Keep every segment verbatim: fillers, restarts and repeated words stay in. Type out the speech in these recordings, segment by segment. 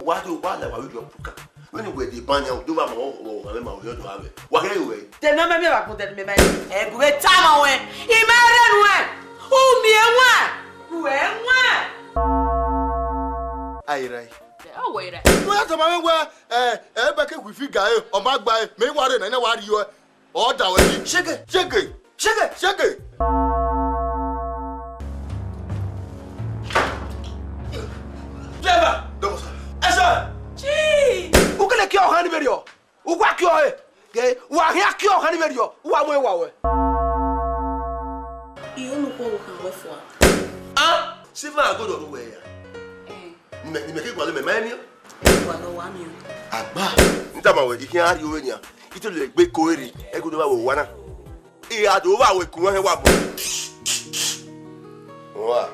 Wa do wa la wa video puka. Vbene uwẹ deba yan, do vba ma ọ, ọ, ọ, ma vbe ma ọ yọ do vbe. Wa ghẹ ruẹ. De ne ọ mẹ miẹn vbe agbọn, de ne mẹ ma. Ẹgu vbe tama ruẹn, I ma rre nuẹn, u miẹn ruẹn, u ẹ ruẹn. Ai, rai. Ọ wẹ rai. Wẹ ya tama mwẹ wẹ, ẹ, ẹ, ebe ke wifi ga ẹ, ọ ma gba ẹ, mẹ wa rre na, I na wa rhie ọe. Ọ da wẹ yi. Shege, shege, shege, shege. Driver, dọkọ sa. Ẹ sẹ. Chi. U kele kiẹ ọkhan ni vberriọ. U wa kiẹ ọre. Ke, wa khian kiẹ ọkhan ni vberriọ. U wa mu ẹwa wẹ. I unu khuo khan wẹ fua. Ah, Silver agodo ru wẹ ya. Eh. Ni mẹ, ni mẹ ke gualọ mẹ ma emiọ. Wa nọ wa miẹn. Agba, n tama wẹ, I khian rhie ọvbenian, I te lele egbe ko rre, ẹgodo vbe aro owa na. I gha do vbe aro eku ẹnrẹn wa bọ. Owa.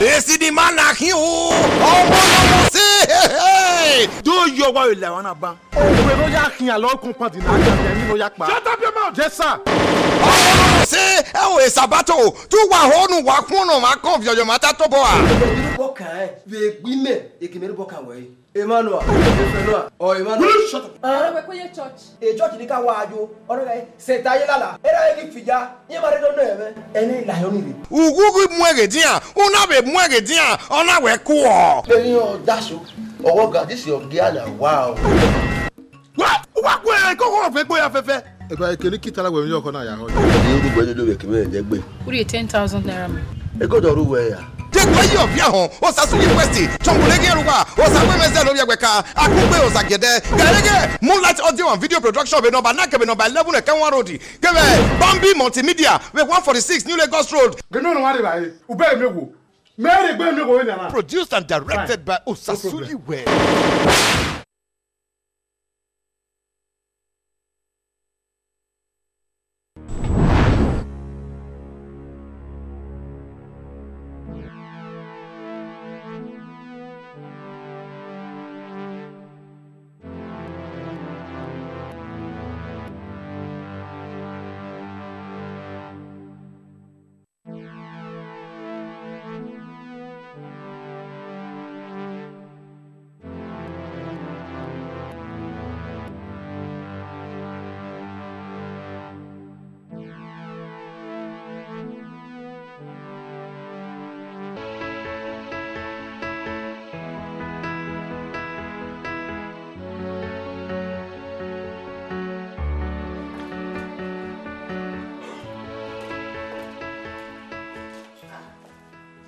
Esi ni ma na khin o, ọmọ na mọ se, he, he. Do yọ wa la wa na ban. Owe no ya khian lọ compound na, ya ni no ya kpa. Shut up your mouth. Yes, sir. Ọmọ na mọ se, ẹ o, Esabato, tu wa ho nu wa khuọn nọ ma kọn viọ yọ ma ta tobọ a. Vbe rubọ kan, vbe egbe imẹ, ekimẹ rubọ kan wẹ. Emmanuel, Emmanuel, or Emmanuel. Will you shut up? Ah. Ọ̀rẹ́ wẹ kó yé church. E church ni ka wa yo, ọ̀rẹ́ rẹ, Sẹta ye lala, era ye ghi fiya, iye ma rre do nẹ ẹmwẹ. Ẹnẹ la yọ ni rre. Ughughi mu ẹghẹ dian, u na vbe mu ẹghẹ dian, ọ na wẹ kuọ. Vbene ọ daso, ọwọ ga, this your girl na, wow. Wa, wa kue, ko wo fe gbe ya fẹfẹ. Eba ekene kita la wẹ mi yọ kọ na ya họ. Ni o dugbe do do vbe keme ẹdẹgbe. Who dey ten thousand naira me? Ego dọ ru wẹ ya. Dekọ yi ọviẹ họn, Osasu University, Chọngbulegi Ẹrugba, Osa Wemẹzẹ lórí ẹgbẹ ka, Akugbe Osa Gẹdẹ, Gẹrẹgẹ, Moonlight Audio and Video Production, be number nine, kebe number eleven, Ẹkẹnwa Road, kebe Bambi Multimedia, be one forty-six New Lagos Road. Gẹmẹ ọ̀nà wa rè báyìí, ubẹ́ mi wò, mẹ́rin gbé mi wò ní ara. Produced and directed by Osasu Yiwe.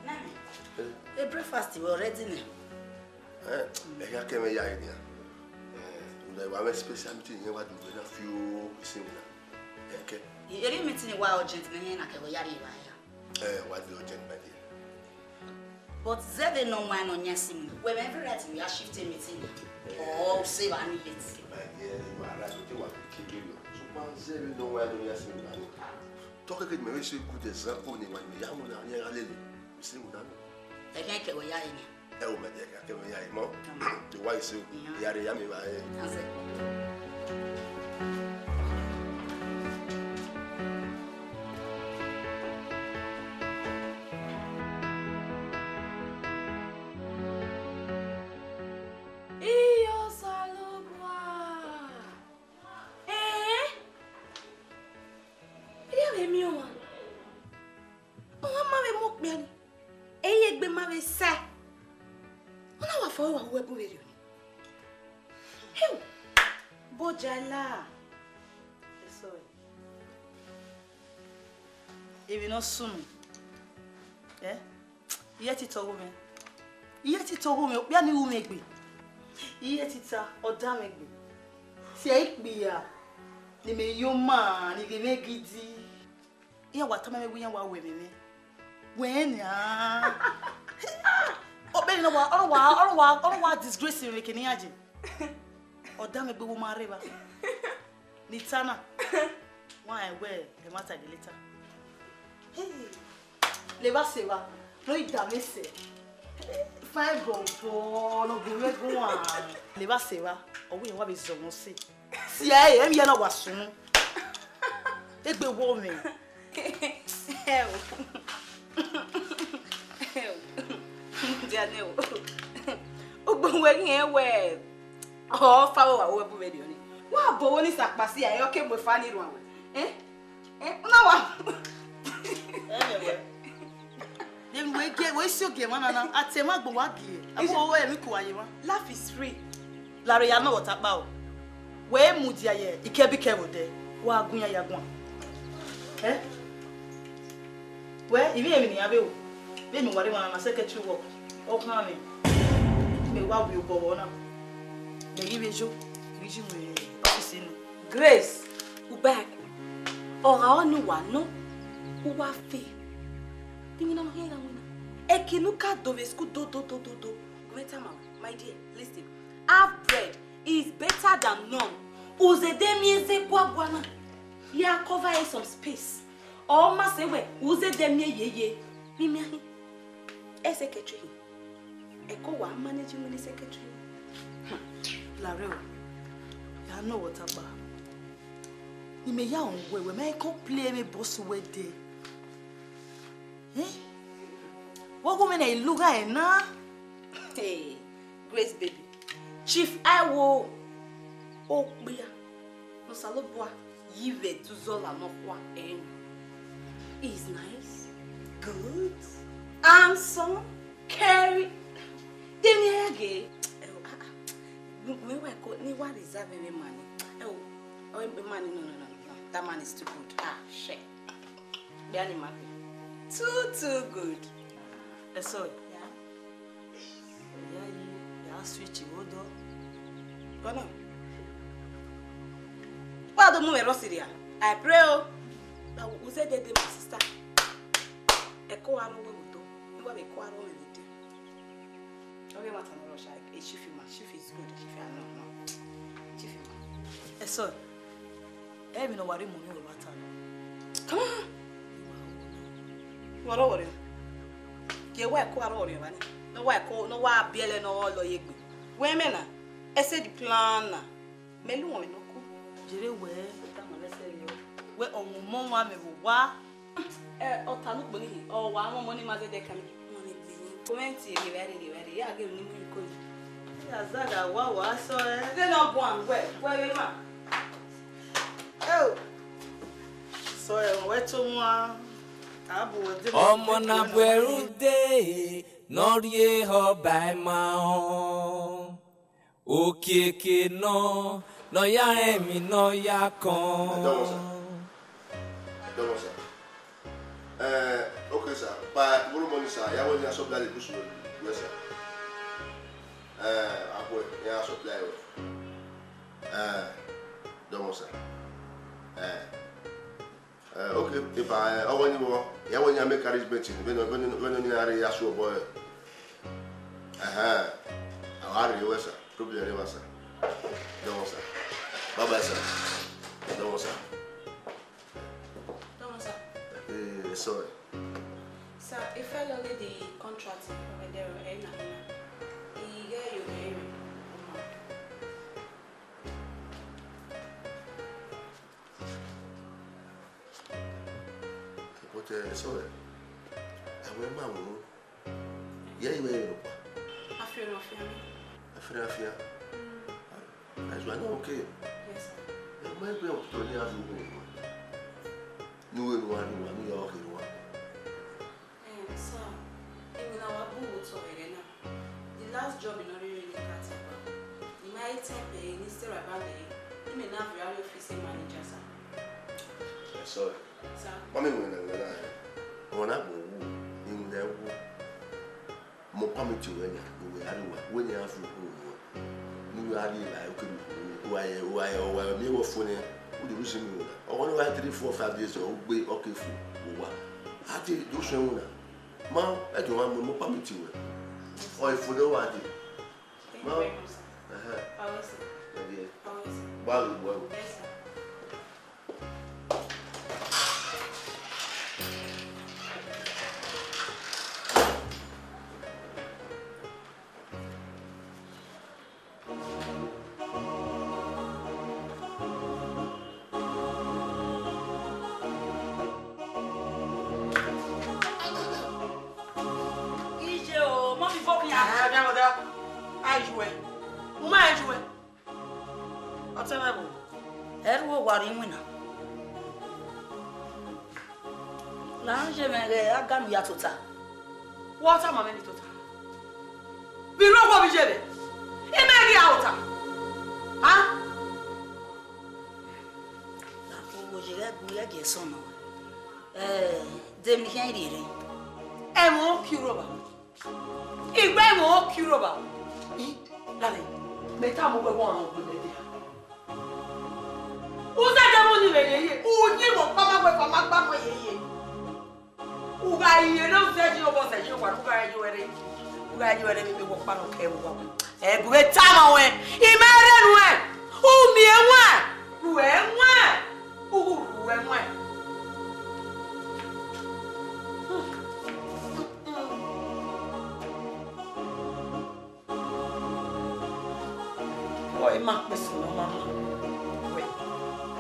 Nami, e breakfast wẹ already nẹ. Eh, ẹ ya kẹ mwẹ ya ẹre nian. Eh, una wa mwẹ special meeting yẹn wa dugbe na fi o isin na. Ẹkẹ. Eri meeting wa urgent nẹ, yẹn na kẹ wẹ ya rri evba ya. Eh, wa di urgent, my dear. But zẹvbe nọ wan nọ yan sin, wẹ mwẹ every right ya shift a meeting. Eh. Or u se evba ni late. My dear, you are right. O te wa keep it low. Sokpan zẹvbe nọ wan nọ yan sin evba ni. Tọkẹkẹ mẹ vbe so good example ne ima ni ya mu na, iran gha lele. Isin na nọ. Ẹghẹ kẹ wẹ ya re nian. Ẹ o, mẹ dẹ ka kẹ mwẹ ya re mọ. Te wa isin, ya re ya mi vba re. Azẹ. Iyo Osanobua. Eh? Ẹ i vbe miẹn ọmwa. Ọmwa ma vbe mu okpia ni, ẹ i re egbe ma vbe sa. Ọ na wa fọ wa ru ẹbu vberriọ ni. Heu! Bojala. Sorry. Emwi ne ọ sunu. Eh? Iye tita ọghe mwẹ. Iye tita ọghe mwẹ, okpia ni ru mwẹ egbe. Iye tita, ọ da mwẹ egbe. Tie ikpia, ne imẹ yo ma, ne I ghe mwẹ gidi. Iran wa tama mwẹ wẹ iran wa ru ẹmwẹ mwẹ. Wẹ nian. Okpia ni wa, ọ wa, ọ wa, ọ wa disgrace mwẹ kene iran je. Ọ da mwẹ egbe wo ma rre evba. Ne I ta na, wa rẹn wẹ ẹmwata gele ta. Hey, levba sẹ evba, ne ọ i da mwẹ sẹ. Fine bọbọ, ne ọ gu mwẹ guan. Levba sẹ evba, ọ wẹ iran wa vbe zọ mwẹ ọse. Si ẹre, emwi hia na wa sunu. Egbe wọọ mwẹ. Ẹo. Ẹo. Dia nẹ o. Ugbo wẹ ghi rẹn wẹ ọ fa vbe wa ru ẹbu vberriọ ni. Wa bọ vbene Isakpa si a, ọ ke mu efa ni rhuan wẹ. Eh? Eh? Na wa. Ẹmwẹ wẹ. Then we get, we si ogie emwa na na, a te emwa gbe wa gie. Abo emwi ku wa ye emwa. Life is free. Larre ya nọ vbe ọta kpa o. Wẹ mudia ye ikẹbikẹ vbe odẹ, wa gun iran ya guan. Eh? Wẹ, ivbi emwi ne iran vbe ru, vbene wa rre emwa na na secretary work, ọ khan mwẹ. Mẹ wa wi obọ vbe ọna. Mẹ ghi vbe yo, I ghi ji mu office nẹ. Grace, u back. Ọ gha ọnii wa nọ, u wa fe. Te emwi na ma khian gha winna. Eke ne u ka do vbe school do do do do do. Gu mwẹ tama, my dear, listen. Half bread is better than none. U zẹdẹ miẹn zẹ guaguana. Ya cover some space. Ọ ma sẹ wẹ, u zẹdẹ miẹn yeye. Vbe imian hin. Ẹ secretary hin. Ẹko wa manage winna secretary. Hmm. Larre o. Ya nọ vbe ọta kpa. Ne imẹ ya rẹn wẹ, wẹ ma complain vbe boss wẹ dẹ. Eh? Wẹ gu mwẹ na, I lugha ẹre na. Hey, Grace baby. Chief Iwo, okpia ne Osanobua yi vbe ẹduzọ la nọkhua ẹre. He's nice, good, handsome, caring. Demi ege. Mẹ wa ko ni wa reserve vbe mani. Ẹ o, oh, mani, no, no, no, no. That man is too good. Ah, shit. Biani Mafi. Too, too good. Eso. Yeah. Ya yi, ya switch wo do. Kono. Wa do mu vbe rọ siria. I pray o. Na u zẹdẹ dee, my sister. Ẹko aro we wo do. Iwa vbe ẹko aro we wo do. Ọ ghi ẹmwata ne ọ rhọ ọshare, e chief ma, chief is good, chief a no, no. Chief ma. Eso, emwi ne ọ wa rre mu ni wẹ wa ta nọ. Come on. Wọrọ wọrọ. Ke wa ẹko aro wọrọ wa ni. Ne wa ẹko, ne wa biẹlẹ ne ọ lọ ye egbe. Wẹ mẹ na, ẹ sẹ the plan na. Mẹ lu wọn nọ ku. Jere wẹ, wẹ ọmọ ọmọ wa mẹ vbe owa. Ẹ, ọ ta ne ukpo nii, ọ wa mwẹ ọmọ ne ima zẹdẹ kan. Comment, rhie vbe rre, rhie vbe rre, ya ghe ne mu iko ni. Ya zaga wa wa sọ ẹ. Ghe ne ọ guan, wẹ, wẹ vbe ma. Eo. Sọ ẹ, wẹ to wan. Abu wẹ de. Ọmọ na bu ẹre ude, ne ọ rhie ehọ ba ima họn. Okiekie nọ, ne ọ ya rẹn emwi ne ọ ya kọn. Ẹ dọmọ, sir. Ẹ dọmọ, sir. Eh, okay, sir. By tomorrow morning, sir, ya wẹ ne a supply the goods well, sir. Eh, a wẹ ne a supply well. Eh, dọmọ, sir. Eh. Eh, okay, epa, eh, ọghọ ni vbọ, ya wẹ ne a make arrangement vbene, vbene, vbene ọ ni na rre ya su obọ ẹre. Ẹhẹn, a wa rhie ruẹ, sir. Problem rre evba, sir. Dọmọ, sir. Bye bye, sir. Dọmọ, sir. Dọmọ, sir. Eh, sorry. Sir, I fẹ lọghe the contract over there, ẹ na na. I ghẹ yo vbe rre. But, eh, sorry. Ẹwẹ ma mu. Yẹ i wẹ rhọkpa. Afianfian. Afianfian. That's why no okay. Yes, sir. Ẹ ma gbe ọtọ ni a fi wo. Nu enu wa ni wa ni ya ọkhe wa. Eh, sir, emwi ne a wa bu vbe otọ ẹghẹ na. The last job ne ọ rhirhi ne I ka ta gba, ne ima i tẹn pẹ ne I sẹ ra ba lẹ, imẹ na viọ avbe office manager, sir. Eh, sorry. Sir. Ma miẹn iwinna ne iwinna rẹ. Ọmwa na gbẹn wu, iwinna ẹwu. Mọ permit ruẹ nia, ne uwẹ gha rrie owa, wẹ ne iran fi ukhu ruẹ. Ne uwẹ gha rrie evbare, u kere ukhu ruẹ. Uwa ye, uwa ye, uwa ye, miẹn wẹ fo nẹ, u do ru sin iwinna. Ọghọ ne uwa three, four, five days, ọ gbe, ọ ke fo, uwa. A te do suẹn iwinna. Ma, ẹdẹ ọmwa mu, mọ permit ruẹ. Ọ i fo nẹ uwa dee. Thank you very much, sir. Ẹhẹn. Power, sir. Ẹdẹ. Power, sir. Gba lu wẹ o. Yes, sir. Wẹ, u ma rẹn ye uwẹ. Ọtẹn mwẹ vbo? Ẹ ru owa rre iwinna. La rẹn ye mwẹ ghẹ a ga ne u ya tota. Wẹ ọ tama mwẹ ne I tota? Vbe I rre owa vbe iye mwẹ? Imẹ ghi a ota. Ha? Owa ye ghẹ gu ghẹ gie sọn nọ. Ẹ, de emwi khian rhiere. Ẹmwẹ ọ ki rrọọ ba. Igbe ẹmwẹ ọ ki rrọọ ba. I, dade, mẹ tama uwẹ wẹ ọrọre gbe mẹ dia. U zẹdẹ mu ni vbe yeye, u yin mwẹ ọkpa ma wẹ fa ma gba mu yeye. U gha rhie ne u zẹ yi obọ zẹ yi owa, u gha rhie wẹ rre. U gha rhie wẹ rre vbe wẹ ọkpa nọ kẹ vbe uwa. Ẹ gu vbe tama ruẹ, I ma rre nuẹn, u miẹn ruẹn, ruẹ ruẹn, u ru ruẹ ruẹn. Ọ, ima kpẹsẹ ne ọ ma ma. Wẹ,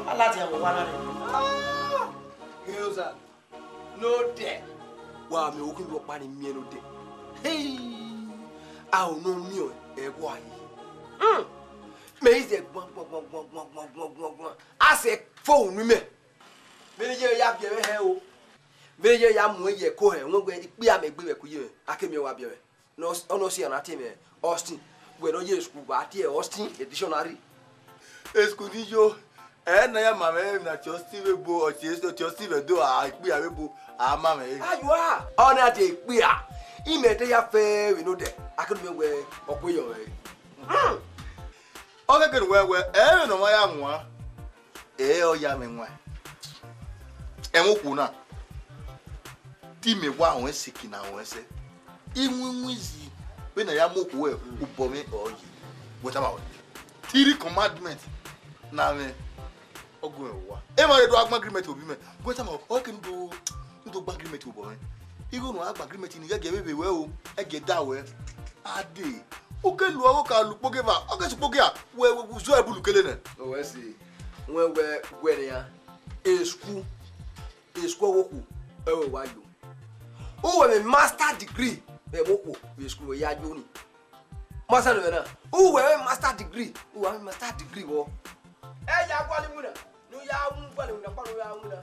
a ladian vbe owa na rre. Ah! Hilda, ne odẹ. Wa miẹn okhuo vbe ọkpa ni miẹn ne odẹ. Hey! A ò nọ miẹn ẹghẹ a yi. Hmm. Mẹ i zẹ gban gban gban gban gban gban gban gban gban. A sẹ fo unu mẹ. Vbene iye ya biẹ mwẹ hẹ o. Vbene iye ya mu ye ẹko hẹ, wẹ wẹ ikpia mẹ gbe vbe ẹko iye mwẹ. A ke miẹn wa biẹ mwẹ. Nọ, ọ nọ si a na te mwẹ Austin. Wẹ nọ ye school, wa tie Austin the dictionary. School ni yo, ẹ na ya ma mwẹ na tie Austin vbe ebo, ọ tie, ọ tie Austin vbe do, a ikpia vbe ebo, a ma mwẹ. Ayo a, ọ na de ikpia. Imẹ te ya fẹ vbe nodẹ, a ke nu mwẹ wẹ ọ kue yọ mwẹ. Hmm. Ọ ghe ghe ne uwẹ wẹ, ẹ vbe ne ọ ma ya wan, ẹ ọ ya mwẹ wan. Ẹmwẹ okhuo na, te imẹ wa ruẹn siki na ruẹn sẹ. Iwinwin izi, vbene a ya mu okhuo rẹ obọ mwẹ ọ ye. Wẹ tama wẹ. Three commandment na mwẹ. Ọ gu mwẹ vbe owa. Emwa rre do gha gban agreement vbe obọ mwẹ. Wẹ tama wẹ, ọ ke ne u do, u do gban agreement vbe obọ mwẹ. Igho ne u gha gban agreement ni, ghẹ gie vbe vbe wẹ o, ẹ gie da wẹ. Ade, u ke lu ọghe oka lu ukpoghieva, ọ ke sẹ ukpoghieva, wẹ, wẹ, wẹ zọ ẹre bulu kele nẹ. Owẹ si, wẹ, wẹ, wẹ nian, school, school ọghe okhuo, ẹ wẹ wa yo. U wẹ mwẹ master degree vbe ẹmwẹ okhuo vbe school wẹ ya yo ni. Master nọ na, u wẹ mwẹ master degree, u wa mwẹ master degree vbọ. Ẹ ya gualọ iwinna, ne u ya wu gualọ iwinna, kpa ne u ya wu na.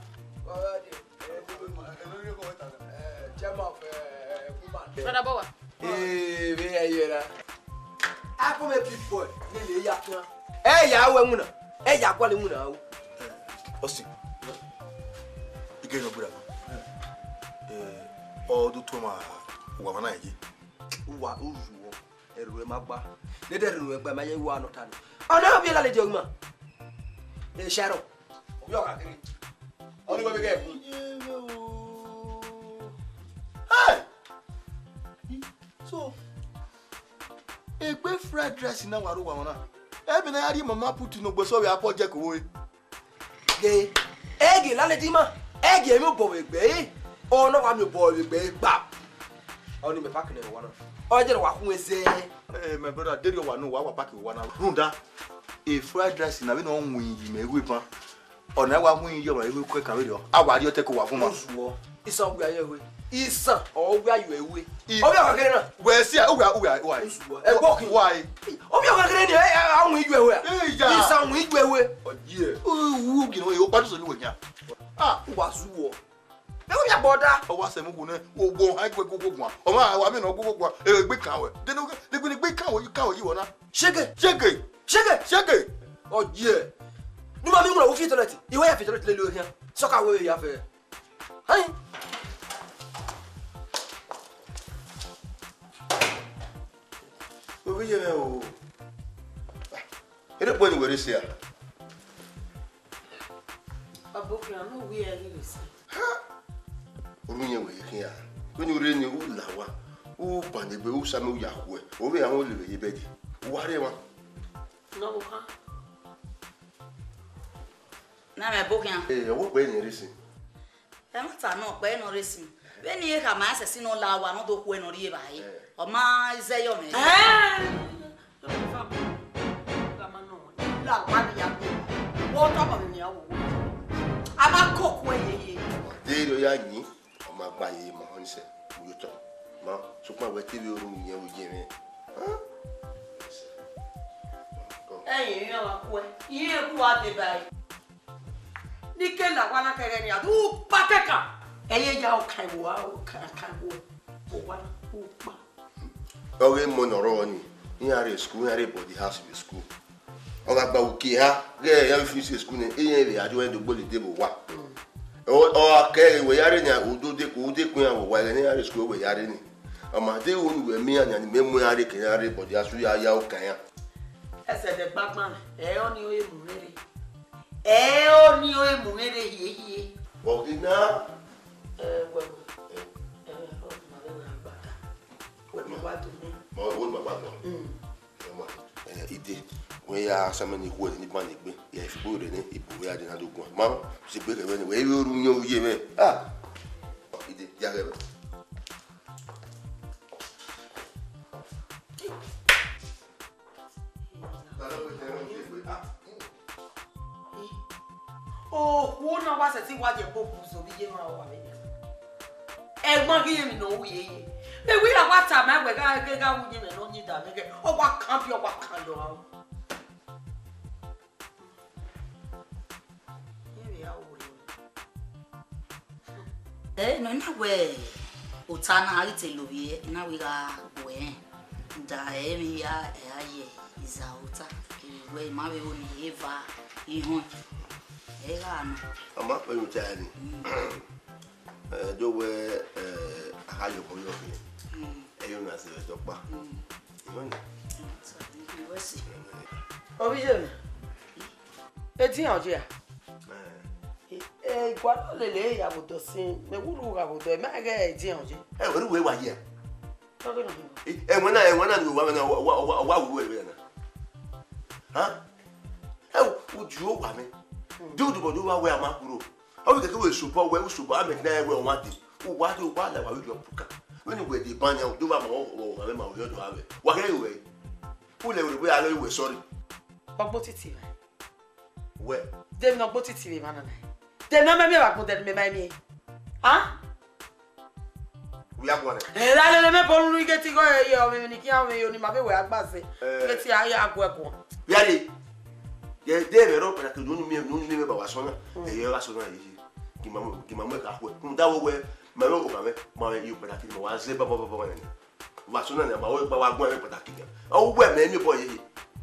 Ọ gha dee. Eh, chairman of, eh, woman. Brother Bowa. Eh, vbe ya yọ na. Akpọ mwẹ big boy, ne lele ya khian. Ẹ ya wẹ iwinna, ẹ ya gualọ iwinna ru. Austin, I ghe ne ọ gbera. Eh, ọ do tuẹ ma, uwa ma na ye. Uwa, u zuọ. Ẹre ruẹ ma gba. Dede ẹre ruẹ gba, ma ye wa nọ ta nọ. Ọ na biẹ lale diẹ ma. E Sharon. Ovbi ọkhan kere. Ọ ni wẹ vbe ghẹ ẹkun. Hey! So, egbe fried rice na wa ro wa na. Ẹ bi na ya rhie mama put no gbe so vbe apọ jẹ ko we. Ghe, ẹ ghe landlady ma, ẹ ghe emwi obọ vbe egbe ẹre, ọ na wa miẹn obọ vbe egbe ẹre gba. Ọni mẹ pack nẹ wa na. Ọ jẹ ne wa khun ẹzẹ. Eh, my brother, deri wa no, wa wa pack wa na. Runda, e fried rice na vbene ọ winyi mẹ ighẹ ban. Ọna wa winyi yọ ma ighẹ kue kan vberriọ. A wa rhie ọtẹn ke wa fun ma. Ozuọ. Isan wia ye we. Isan ọ wia ye we. I- Ovbi ọkhan kere na. Wẹ si a, uwa, uwa, uwa. Ozuọ. Ẹ gbọ khin. Uwa e. Ovbi ọkhan kere ni, ẹ, ẹ, a winyi ye we. Iya. Isan winyi ye we. Ọyẹ. U, u gina, o pa so ni we yan. Ah, uwa zuọ. Ẹ wo ya bọda. Ọ wa sẹ mu gu nẹ, wo wo ha gbe gogo guan. Ọ ma wa mi nọ gogo guan. E gbe kan wẹ. De no, de gbe ni gbe kan wẹ, kan wẹ yi wọ na. Shege. Shege. Shege. Shege. Ọ ye. Nu ma mi mu na wo fi toilet. Iwe ya fi toilet le lo hian. Sọka we ya fẹ. Hai. Obi ye mẹ o. Ere kpọ ni wẹ rre sẹ a? Ọbokhian, ne u wi ẹre ghi vbe sẹ. Ha! Orhu yẹn wẹ ye khian. Vbene u rre ni, u la owa, u ban egbe, u sa amẹ, u ya khuẹ. Ovbi ẹre a họn lele vbe ye bẹdi. Uwa rre emwa. Ne ọvbokhan. Na mwẹ ẹbokhian. Ee, ọ wẹ okpẹ ne rre sin. Ẹmwata nọ, okpẹ ne ọ rre sin. Vbene I khama ẹsẹse ne ọ la owa ne ọ do khuẹ ne ọ rri evbare, ọ ma zẹ yọ mwẹ. Ẹẹn! La owa ne ya gbe. Wọ tama mwẹ nian wo. A ma koko ẹre ye. Deghẹ ọ ya yin, ọ ma gba ye ma họn sẹ, u yo tọ. Ma, sokpan wẹ te vbe orhu yẹn vbe ye mwẹ. Hẹn? Ẹi emwi ọmwa khuẹ, irẹn gu uwa deba ẹre. Ne I ke la owa na kẹghẹ nia, u kpa kẹkan. Ẹ i ye ya okan vbe owa, okan, okan vbe owa, u kpa. Ọghe emọ ne ọ rrọọ nii, iran rre school, iran rre boarding house vbe school. Ọ gha gba uki eha, ghẹ iran finish school nẹ, iran vbe a do ẹn do gbe holiday vbe owa. Ọ, ọ gha kẹ ẹre wẹ ya rre nia, u do de ku, u de ku iran vbe owa, ẹghẹ ne iran rre school wẹ ya rre nii. Ọ ma deghẹ unu wẹ miẹn iran nia, ne imẹ mu iran rre ke iran rre boarding house, u ya ya okan iran. Ẹsẹ dẹ gbagban, ẹ ọnii ọre mu mwẹ rre. Ẹ ọnii ọre mu mwẹ rre hiehie. Vbọ ghi na? Ẹ, wẹ, ẹ, ẹ, ọ ma vbe na gba ta. Wẹ ma wa do mi. Ma, wẹ ma wa do. Mm. Ẹ ma, ẹ, ide, wẹ ya samẹ ni khuẹ ni ban egbe, ya ifigbo rẹ ne ibu wẹ ya de na do guan. Ma, si gbe kẹ vbe ni, wẹ i ru yẹn u ye mwẹ. Ah! Ide, ya ghẹ vbe. Okhuo na wa sẹtin wa ye ẹbọ bu zẹ ovbi iye mwa vbe nia. Ẹgbọn ghi emwi ne ọ ru ye ye. Mẹ wẹ I ra wa tama wẹ gha ghe gha ru ye mwẹ ne ọ yin da mwẹ ghẹ, ọ wa kan biẹ, ọ wa kan yọ aro. Iran vbe ya ru wẹ. Ẹ nọ, I na wẹ ota na a ghi te lovbiẹ, I na wẹ I gha gu ẹre rẹn. Da ẹmwẹ hia, ẹ ra ye iza ota, kevbe wẹ I ma vbe ro ne I eva ihọn, ẹ gha nọ. Ọ ma kpẹẹ ne u ta ẹre. Mm. Ẹ, do wẹ, ẹ, a gha ye obọ yọ khin. Mm. Ẹ i re ọna zẹ vbe ẹdẹ ọkpa. Mm. Ihọn nẹ. Mm, so, I wẹ si. Ovbi iye mwẹ. Edian ọ ye a? Ẹ. E, I gualọ lele ya vbe odọ sin, mẹ wẹ u rhu gha vbe odọ, mẹ ghẹ edian ọ ye. Ẹ, wẹ ru wẹ wa ye a? Ọ ghe nọ hin. Ẹ, ẹwẹn na, ẹwẹn na ni wa, wa, wa, wa, wa wu wẹ vbe na. Ha? Ẹ, u ju owa mwẹ. Hmm. De u dubọ do wa wẹ a ma kuro. Ọ vbe kẹkẹ wẹ sobọ, wẹ u sobọ, a mẹ ghi na wẹ ọmwa dee. U wa dee, u wa la wa vbe yọ puka. Vbene wẹ dee ban yan, u do wa ma ọ, ọ, ọ, ma vbe ma vbe yọ do a vbe. Wa kẹ wẹ. U lẹ wẹ, wẹ a lẹ wẹ sorry. Ọgbo titi mwẹ. Wẹ. De emwi ne ọ gbe otiti vbe emwa na na? De emwi ne ọ mẹ miẹn vbe agbọn, de emwi ne mẹ ma miẹn? A? Wẹ ya guan nẹ? Ẹ, ra lele mẹ bọ unu, I ghe te I ghe ọmwẹ ni khian, ọmwẹ yo ni ma vbe wẹ a gba zẹ. Eh. I ghe te a ya guẹ guan. Via re. Ye de ẹmwẹ rọ kpẹdẹ ke unu miẹn, unu miẹn ba wa sọn na. Mm. Ẹ, ye wa sọn na ye. Gi ma mu, gi ma mu ka khuẹ. Rhunmwuda wẹ, ma vbe oka mwẹ, ma vbe yo kpẹdẹ ke ma wa zẹ bọbọ bọbọ nẹ. Wa sọ na, ma wẹ gba wa guan vbe kpataki nian. Ọ wẹ mẹ miẹn obọ yeye.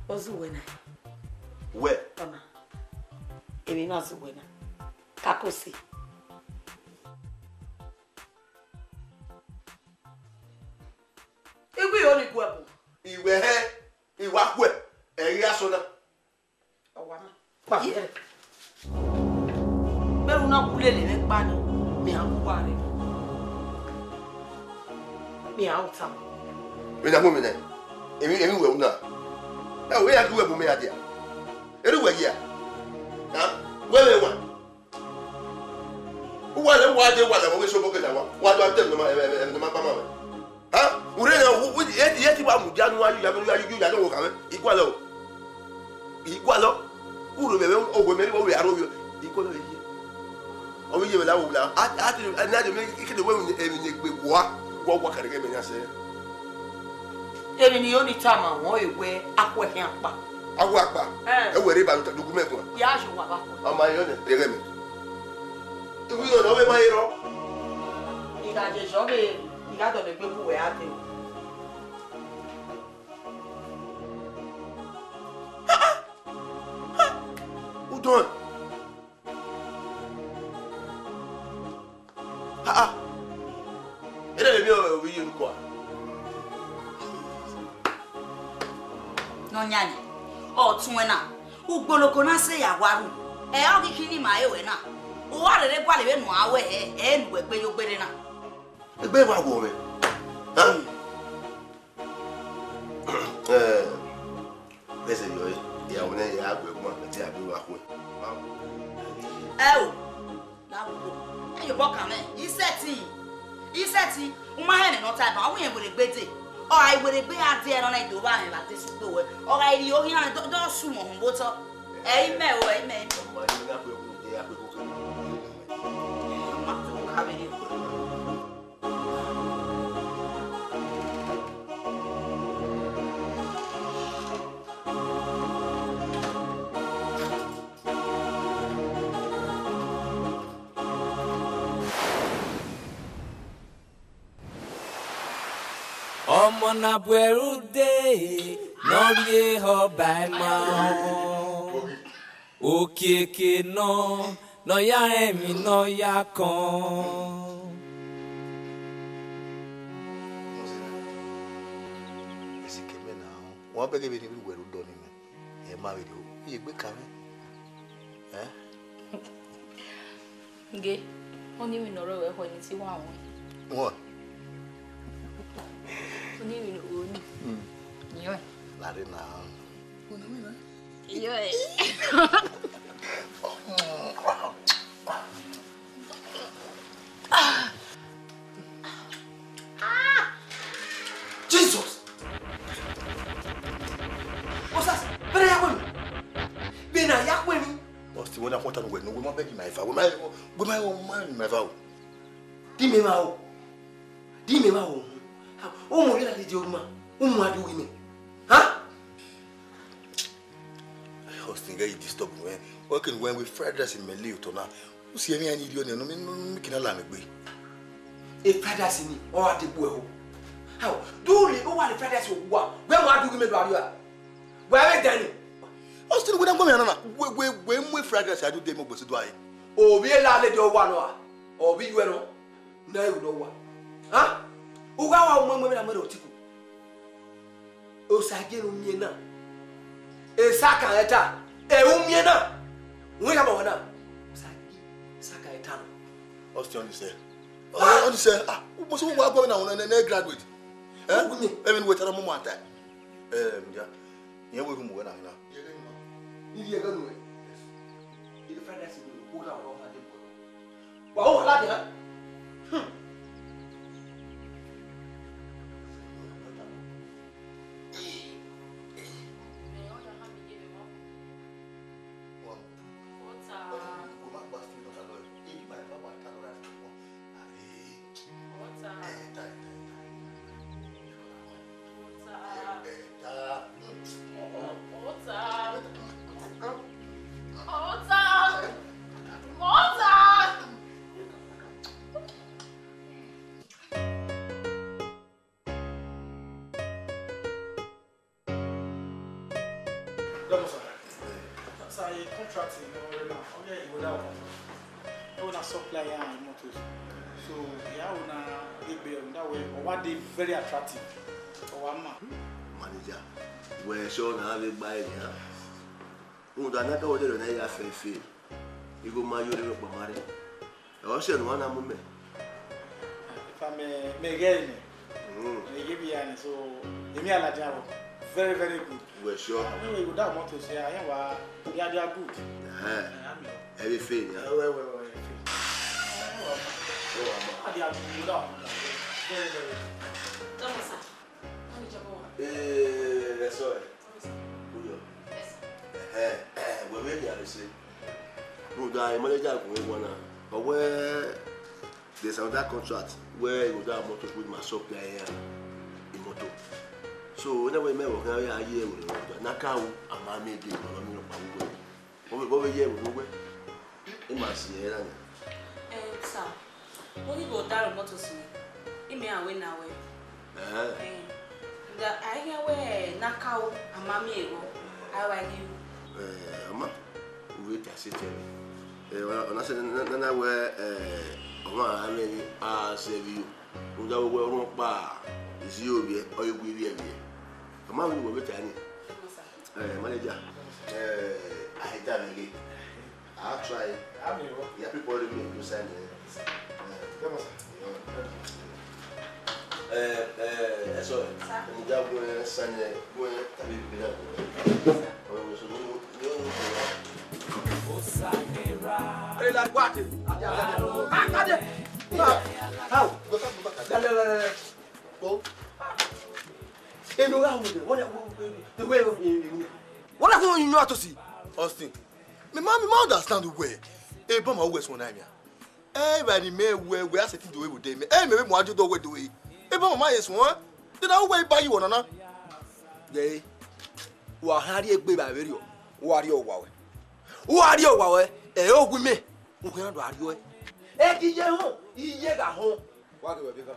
Ọ zẹ uwẹ na. Wẹ. Ọna. Emwi na zẹ uwẹ na. Kako se. Iwi yo ni guẹ bu. Iwẹ hẹ, I wa khuẹ, ẹ i ghi a sọ na. Ọ wa ma. Kpa. Vbene u na gu lele mwẹ kpa nii, mẹ a gu uwa rre. Mẹ a ru tama. Vbene a mu emwi nẹ, emwi, emwi wẹ u na. Ẹ, wẹ ya gu uwẹ bu mẹ ya dia. Erha uwẹ ye a? Ha? Wẹ vbe wa? Uwa lẹ, uwa dee, uwa lẹ, uwa vbe sẹ obọ ke da wa. Wa do a te ẹmwẹ ma, ẹmwẹ, ẹmwẹ, ẹmwẹ ne ma kpa ma mwẹ. Ha? U rre nẹ, u, u, e, e ti wa mudia ne uwa ya, ya, ya, ya, ya, ya, ya, ya, ya, I gualọ o. I gualọ. U rre vbe, vbe, owe mẹ, vbe aro vbe. I gualọ ye. Ọ vbe ye vbe la wo la. A, a, a, na de me, I kede wẹ emwi ne egbe wa. Wa, wa kare ke mẹ yan sẹ. Emwi ne I yo ni tama ruẹn, ọ re wẹ, a khuẹ khian kpa. A khuẹ kpa? Ẹn. Ẹ wẹ rre ba document guan. Ya ye owa ba khuẹ. Ọ ma yọ nẹ, rẹgẹ mẹ. Iwu yọ nẹ, ọ vbe ma ye rrọọ. I gha je yọ vbe, I gha dọlegbe bu wẹ a dee. Udọn. Ha ha. Ere vbe miẹn ovbi iye orukhọ a? Nọyan, ọ tuẹn na, ugboloko na sẹ ya wa ru, ẹ ọ ghi khin ne ima re ruẹ na, u wa rherhe gualọ vbene u a wẹ hẹ, ẹ ne uwẹ gbe ye ogbere na. Egbe wa wọ mwẹ. Ha? Eh, vbe ẹzẹ yọ re, ya wẹ ne ya gbe ẹguan, mẹ te ya gbe vbe akhuẹ. Ẹ o, la wo, ẹ yobọ kan mwẹ, isẹtin, isẹtin, u ma hẹn ne ọ ta ban, ọ wẹ irẹn were gbe dee, ọ gha were gbe ya dee ẹre nọ na, I do vba mwẹ vbe adesẹ ugbo wẹ, ọ gha rhie ohian mwẹ, dọ, dọ su mwẹ uhunmwu otọ. Ẹ i mẹ o, ẹ i mẹ, ẹ i mẹ. Ọ ma ye na gbe ẹguan, ya gbe ẹguan. Ọ ma tu ka vbe ye. Ọ na bu ẹre ude, ne ọ rhie ehọ ba ima. Okiekie nọ, ne ọ ya rẹn emwi ne ọ ya kọn. Esi ke mẹ na, wa bẹghe vbene I vbe ru ẹre odọ ni mẹ, ẹ ma vbe rrie, I ye egbe ka mwẹ. Ẹn? Nge, ọnii emwi ne ọ rre ruẹ ekhọe ne I te wa ruẹn. Wọn? Ọnii emwi ne ọ rre ni. Mm. Yọ. Lare na. Yọ. Jesus! Osas, vbene ya wẹ emwi? Vbene a ya wẹ emwi? Austin, wẹ na khuọnmwi ota ne uwẹ nọ, wẹ ma bẹghe ima eva, wẹ ma, wẹ ma, wẹ ma eva o. Di mẹ ma o. Di mẹ ma o. Ọmọ vbe na lady oru ma, u mu adu ghi mẹ. Ha? Austin, ghẹ i disturb mwẹ. Ọ kere wẹ, wẹ fried rice ne imẹ le otọ na. U si emwi iran ni rhie ọnii, ne mi, ne mi kina la mwẹ egbe. E fried rice ni, ọ ra degbe ẹho. How? Do le, u wa le fried rice owa. Wẹ mu adu ghi mẹ do a rhie ọa. Wẹ vbe dẹ ni. Austin, wẹ na gbẹn mwẹ na na. Wẹ, wẹ, wẹ mu fried rice a do de mẹ ogbesi do a re. Ovbi elalede ọwa nọ a. Ovbi iye nọ. Na ru nọ wa. Ha? U gha wa mu ẹmwẹ na mu ẹre otiko. Osagie ne u miẹn na. Esakan ẹta. Ẹ u miẹn na. Wẹ ya ma wa na. Osagie, esakan ẹta nọ. Austin, ọnii sẹ. Ọnii sẹ. Ah, mo sọ wa gbọ na, na, na graduate. Eh? Ogun ni. Even we tell mama that. Eh, yeah. Yẹn wẹ ru mu wẹ na na. Iye ẹghẹ nuẹ. Iye fried rice nuẹ, u gha wẹ ọmwa dẹ bọ. Wa ho wala dia. Hmm. Dọmọ sa, sa ye contract nọ rre na, ọ ghi wẹ da wẹ. Ẹ wẹ na supply iran motors. So, ya wẹ na egbe rhunmwuda wẹ ọ wa dey very attractive. Ọ wa ma. Manager, wẹ sure na vbe gba ẹre nian. Rhunmwuda na ka wẹ dẹrẹ na ya fẹ fe. Igho ma yo rre ọkpa ma rre. Ọ sẹ ne uwa na mu mẹ. Efa mẹ, mẹ ghẹ nẹ. Mm. Mẹ ye bi ya nẹ, so, emwi a ladian rọ. Very, very good. Wẹ sure. Wẹ wẹ, without motors here, I wa, they are, they are good. Ẹhẹn. Eh, I'm your Ẹ vbe fe nian. Wẹ, wẹ, wẹ, wẹ, fe. Ẹ wa ma. They are good without motors. Very, very good. Dọmọ sa. Ee, ẹ sọ ẹ. Uyọ. Ẹhẹn, wẹ vbe khian rre sẹ. Rhunmwuda manager gun ẹre guan na. Ọ wẹ there's another contract where he go da motor with my supply here in motor. So, whenever me wa khian ya ye ẹvbo ne ọ na ka ru, a ma miẹn dee, ma ma miẹn ọkpa vbe uwẹ. Vbọ vbe, vbọ vbe ye ẹvbo ne uwẹ? I ma si ẹre na nia. Eh, sir, mo ghi vbe odaro motors mwẹ, imẹ iran wẹ na wẹ. Ẹhẹn. Eh, da, a i khian wẹ ne a ka ru, a ma miẹn ẹvbo, a i wa ghi ru. Eh, ọ ma, u vbe ta sẹ tẹn mwẹ. Eh, ọ na sẹ ne, ne, ne a wẹ, eh, ọmwa gha mwẹ emwi a sẹ vbe iyo. Rhunmwuda wẹ orhunmwu ọkpa, isi ovbiẹ, ọ i gu ivbiẹvbiẹ. Ọ ma vbe ne uwẹ vbe ta ni. Eh, manager. Eh, a i ta mwẹ ghe. I try. Ami o. Yeah, people dey make you sign it. Come on, sir. Eh, eh, eh, sorry. Sir. Mo ja go, eh, sign it. Go, eh, tabi bi na go. Oh, so no, no, no, no. Hey, like what? Ah, ah, ah. How? Go back, go back. Go. Enu gha mu de, wọ́n yà wọ́n wọ́n wọ́n wọ́n wọ́n yà kó yín yún àtòsí. Austin, mi ma, mi ma understand wẹ. E bọ ma wẹ sọ na mi a. E ba ni mẹ wẹ wẹ a sẹ ti do we de mẹ. E mẹ vbe mu ajo do we do we. E bọ ma ye sọ. De na wẹ ba yi wọ nana. Ye. Wa ha ri egbe ba vbe rio. Wa ri owa wẹ. Wa ri owa wẹ. E o wi mẹ. U khian do a rio. E ki ye họn, iye gha họn. Wa ke wẹ bi kan.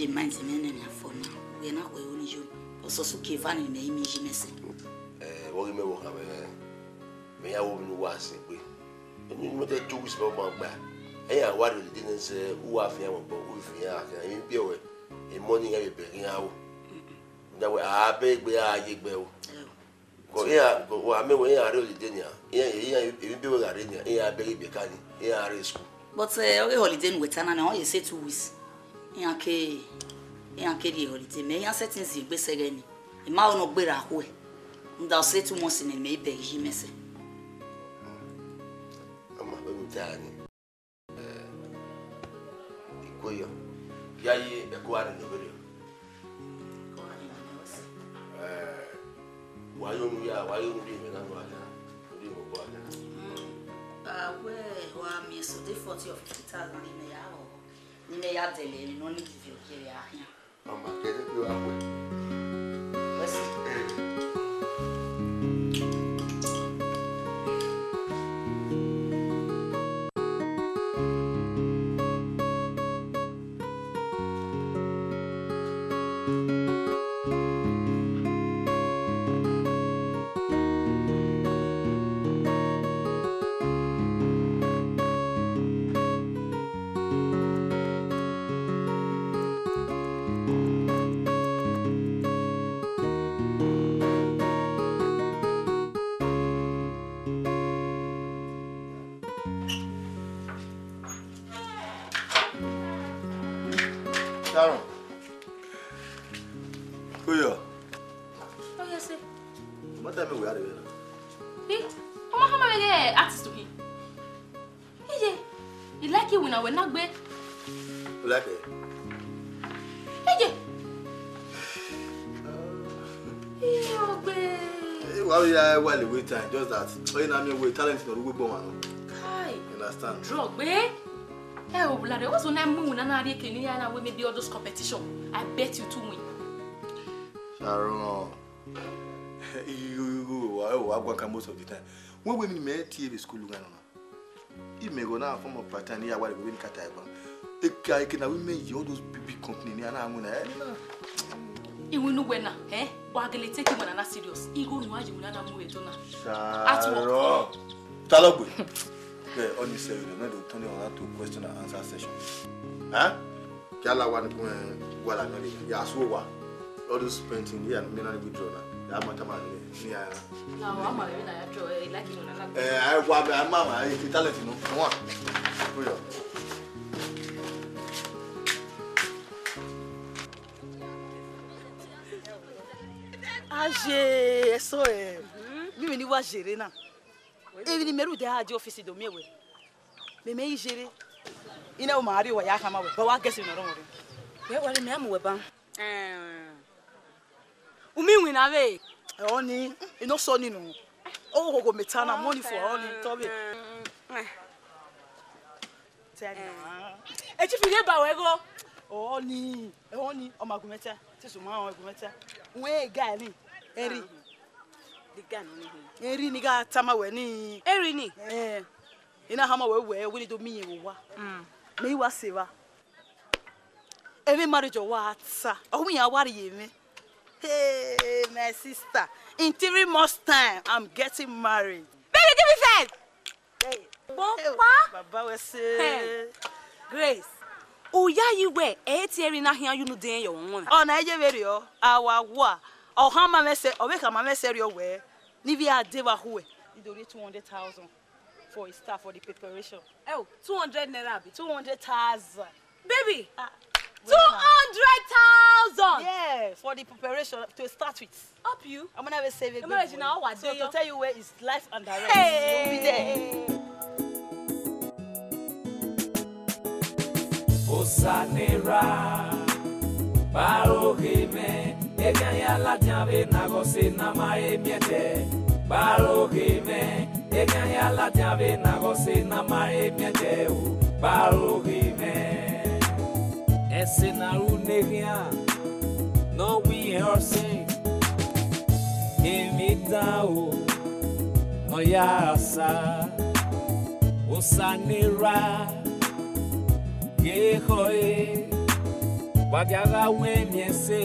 ye mind mwẹ nene afọ na. Wẹ na khuẹ ro ni yo. Ọsọsọ ke eva ni mẹ i mi yi mẹ sẹ. Eh, vbọ ghi mẹ vbe okhan mwẹ, mẹ ya wo vbene uwa sẹ egbe. Eni mẹ te two weeks vbe ọgbangba. Ẹyan wa rhie holiday nẹ sẹ, uwa fian vbe obọ, u fian akhian. Emwi biẹ wẹ, emọ ni iran vbe bẹghe iran ro. Rhunmwuda wẹ, a bẹghe egbe, a ye egbe ro. Kọ iran, kọ, wa mẹ wẹ iran rre holiday nian, iran, iran, emwi biẹ wẹ gha rre nian, iran bẹghe ibiẹka ni, iran rre school. But, eh, ọghe holiday ne uwẹ ta na, ọ ye sẹ two weeks. Iran ke, iran ke rhie holiday, mẹ iran sẹtin zẹ egbe sẹ ẹghẹ ni. I ma ho ne ọ gberra khuẹ. Rhunmwuda ọ sẹ two months nẹ, mẹ i bẹghe yi mẹ sẹ. Ama, vbene u ta ni. Eh, Ikueyọ, ya ye ẹko gha rre ne ovberriọ. Eh, wa ye unu ya, wa ye unu rhie mwẹ na, wa khian, u rhie mwẹ obọ khian. Mm, a wẹ wa miẹn sẹ odẹ forty or fifty thousand ne imẹ ya rrọọ, ne imẹ ya dẹlẹ emwi ne ọ ni viọ ye a khian. Mama, kẹdẹ kpe wa khuẹ. Wẹ sẹ. Eh. Sharon. Ikueyọ. Oh, yes, sir. Madam, where are you? Eh? Ọmọ hama vbe artist to him. Iye, I like it when I wẹ na gbe. You like it? Iye. Iye, ogbe. Eh, why we are while we time? Just that. Oh, you know me, we talent no we born. Kai. You understand? Drug, be? Eh, oh, blood. What's when I move and I reckon you know we maybe all those competition. I bet you to win. Sharon. You, you, you, you, I, I work most of the time. When we meet T V school, you know. Imẹ ghe na form of part time, iran wa rre vbene I ka ta ẹre ban. Eka eke na, women ye all those big, big company ni a na winna, eh, na. Iwinna uwẹ na, eh? Wa gele take iwinna na serious. Igho ne uwa ye iwinna na mu vbe do na. At work. Sharon. Talogbe. Well, honestly, we don't know the turn on to question and answer session. Huh? Kẹ a la wa ni kun, eh, wa la nọ le. Ya so wa. All those painting here, me na ni withdraw na. A ma tama ni, ni a. Na, wa ma vbe na ya tro, eh, like you na like. Eh, ai wa, a ma ma, eh, talent no. Wa. Oya. Aye, eso, eh. Mimi ni wa zere na. Emwi ne imẹ rhunmwuda a die ọfisi do miẹn wẹ. Mẹ mẹ i zere. I na ma rrie uwa ya khama wẹ, but wa guess ne ọ rọnmwẹ rre. Wẹ, wẹ, mẹ a mu wẹ ban. Eh. U miẹn iwinna vbe? Ọni, I no sọ ni nọ. Oghogho mẹ ta na, money for ọni, tọ vbe. Tell me. Eh. E chief rhie ba wẹ gho. Ọni, ọni, ọ ma gu mwẹ ta. Sisu ma ọ gu mwẹ ta. Wẹ guy ni, Eri. The guy nọ ni. Eri ni gha tama wẹ ni. Eri ni? Eh. I na khama wẹ wẹ, wẹ ni do miẹn vbe owa. Mm. Mẹ i wa sẹ evba. Emwi marriage ọ wa ta. Ọ wi iran wa rhie mwẹ. Hey, my sister, in three months' time, I'm getting married. Baby, give me first. Hey. Bokpa. Baba wẹ sẹ. Hey. Grace, u yayi wẹ, ẹ i tie Eri na khian ye unu de yọ wọn. Ọ na ye vberriọ, a wa wa. Ọ khama mwẹ sẹ, ọ vbe khama mwẹ sẹ rriọ wẹ, ne I vbe a de vbe khuẹ. I do rhie two hundred thousand for a start for the preparation. Oh, two hundred naira, abi? Two hundred thousand. Baby, ah, two hundred thousand. Yeah, for the preparation to start with. Up you. I'm gonna have a saving. Imagine now what. So to tell you where is life and direct. Hey. We'll be there. Osanera, ba aro ghe mwẹ, eghan ya ladian vbe na ghe ọse na ma he miẹn ẹdẹ. Ba aro ghe mwẹ, eghan ya ladian vbe na ghe ọse na ma he miẹn ẹdẹ o. Ba aro ghe mwẹ. Ẹse ne a ru ne eghian, ne ọ wi irẹn ọse, emwi dan o, ne ọ ya sa. Osanera, ghe khọe, wa dia gha wẹ emwi ẹse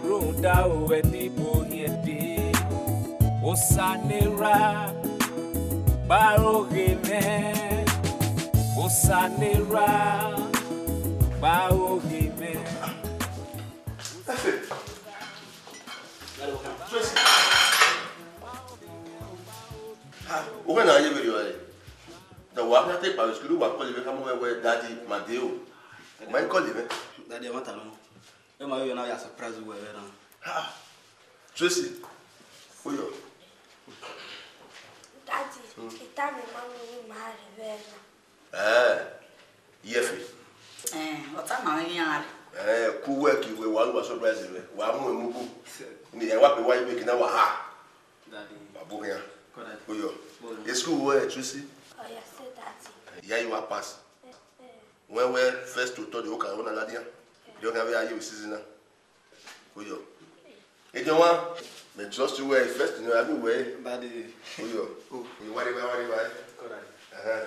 rhunmwuda aro ẹdẹ ibo hiẹn dee. Osanera, ba aro ghe mwẹ. Osanera, ba aro ghe mwẹ. Efe. Tracy. Ha, u wẹ na ye vberriọ ẹre. Da wa na te kpao school, wa call mwẹ, khama mwẹ wẹ, Daddy, ma dee o. Ma call mwẹ. Daddy, ẹmwata nọ. Ẹ ma yo na ya surprise uwẹ vbe na. Ha. Tracy. Oyo. Daddy, ita mẹ ma mu ni ma rre vbe na. Eh. Iye Efe. Eh, ọ tama mwẹ iran rre. Eh, ku uwẹ ke uwẹ wa ru uwa surprise vbe. Wa mu emu bu. Ni ẹ wa be wa ibe ke na wa ha. Daddy. Wa bu khian. Oyo. School wẹ Tracy. Oya, sẹ Daddy. Iya yi wa pass. Wẹ wẹ first to third, o ka wẹ na ladian. Yo ka vbe a ye vbe season na. Oyo. Ejo wa, me trust you well. First, you know, I mean, well. Daddy. Oyo. Oh. You worry, worry, worry, worry. Correct. Uh-huh.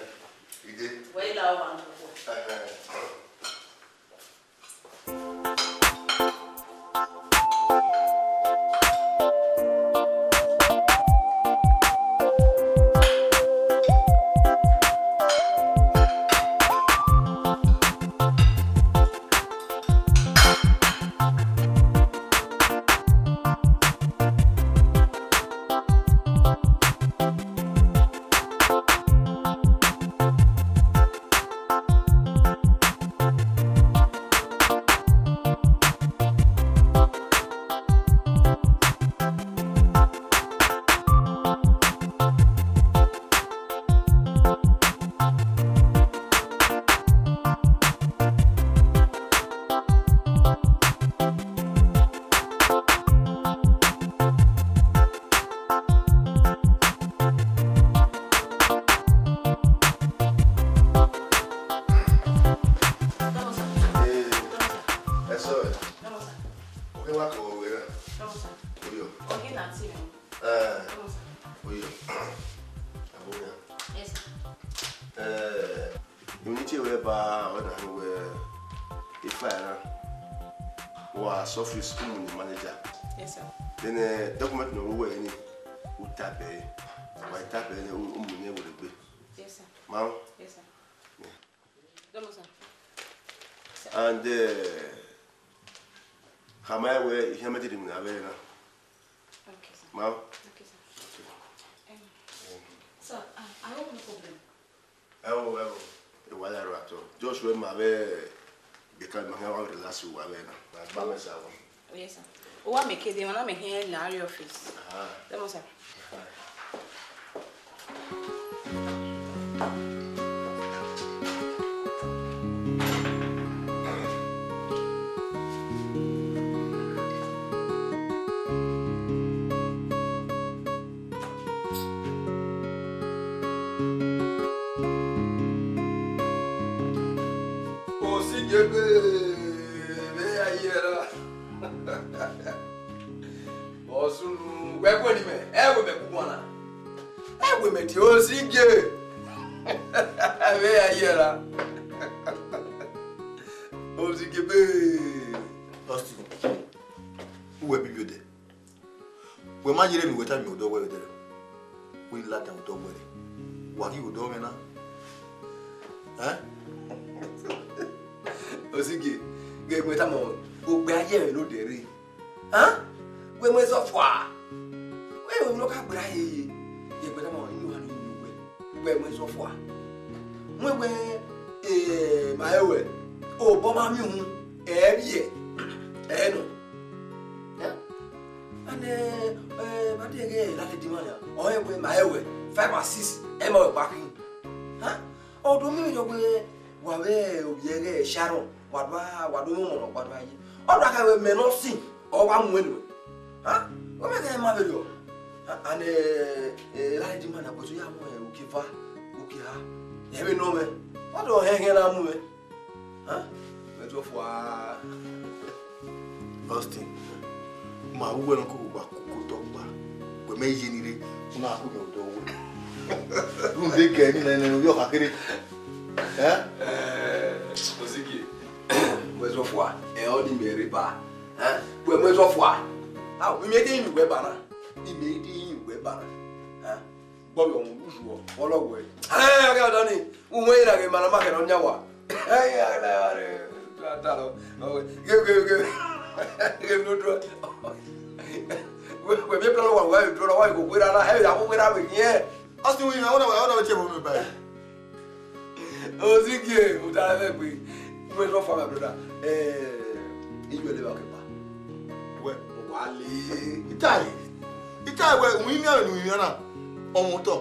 You did? Well, I want to go. Uh-huh. Eh, eso es. Oke wa ko wẹ na. Oyo. Oke na ti mi. Eh. Oyo. Aboya. Yes, sir. Eh, emwi ne I tie ruẹ ba, ọ na rẹn wẹ efa ra, wa sẹ office, u mu ne manager. Yes, sir. Then, eh, document ne ọ ru wẹ ni, u type ẹre. Wa type ẹre, u mu ne werriegbe. Yes, sir. Ma? Yes, sir. Yeah. Dọmọ, sir. And, eh, khama wẹ, I khian mẹ te rhie iwinna vbe ẹre na. Okay, sir. Ma. Okay, sir. Okay. Um, sir, uh, I hope no problem. Ẹ o, ẹ o, e wa ya ro ato. Just wẹ ma vbe bika ma hẹn wa relax wa vbe na. Ma gba mẹ sa wa. Yes, sir. Uwa mẹ kede, ma na mẹ hẹn la re office. Ah. Come on, sir. Osigebe vbe a ye ra. Ọsunu, wẹ gu ẹre mẹ, ẹ wẹ mẹ ku wan na. Ẹ wẹ mẹ tie Osige. Vbe a ye ra. Osigebe. Austin, uwẹ bibi odẹ. Wẹ ma yere emwi wẹ tama odẹ wẹ vbe dẹrẹ. Wẹ ladian odẹ wẹ rre. Wa ghi odẹ mwẹ na. Ẹn? Osige, ghẹ wẹ tama, okpia ye mwẹ ne odẹ rre. Hàn? Wẹ mu ẹzọ fua. Wẹ wẹ mu nọ ka gbera yeye. Ye gbe tama inu wa ni inu wẹ. Wẹ mu ẹzọ fua. Mu wẹ, eh, ma ẹ wẹ. Obọ ma miẹn uhun. Ẹ vbiẹ. Ẹ nọ. Eh? And, eh, eh, ma de ghe la le di ma ya. Ọ ẹ wẹ ma ẹ wẹ. Five and six. Ẹ ma wẹ pa khin. Hàn? Ọ do miẹn yọ wẹ wa vbe ovbi ẹghẹ Sharon. Wa do, wa do mu ọmọ nọ, wa do a ye. Ọ do a kha wẹ mẹ ne ọ sin, ọ wa mu ẹn nuẹn. Ha? Ọ mẹ ghẹ ma vberriọ. Ha, and, eh, eh, la di ma na, but ya mu, eh, uki eva, uki eha. Ẹ vbe nọ mwẹ. Ọ do hẹn hẹn na mu mwẹ. Ha? Mẹ do fua. Austin, ma ru wẹ ne ọ koko gba koko otọ gba. Wẹ mẹ ye ni rre, u na ku mẹ odọ wẹ. Rhunmwuda ẹgẹ ni nẹ, nẹ, ovbi ọkha kherhe. Eh? Eh, Osigi, wẹ zọ fua, ẹ, ọ ni mẹ rre ba. Eh? Wẹ mẹ zọ fua. Ah, imẹ de yin wẹ ba na. Imẹ de yin wẹ ba na. Eh? Gbọmọ ọmọ uzuọ, ọlọwẹ. Eh, ọgẹ ọdọ ni, uwẹ ira ghe ma na ma kẹ nọ nia wa. Eh, ya, ya, ya, ya, ta lọ. Ghe, ghe, ghe. Ghe mi do. Wẹ, wẹ mi plan wa, wa do, wa ko kwera na, eh, ya ko kwera we yin. Austin, we, I wanna, I wanna tell you about. Osigie, u da vbe gbe. Wẹ zọ fua, my brother. Eh, iye leva ke pa. Wẹ, wa le. Itai. Itai wẹ, u yin mẹ, u yin mẹ na. Ọmọ otọ.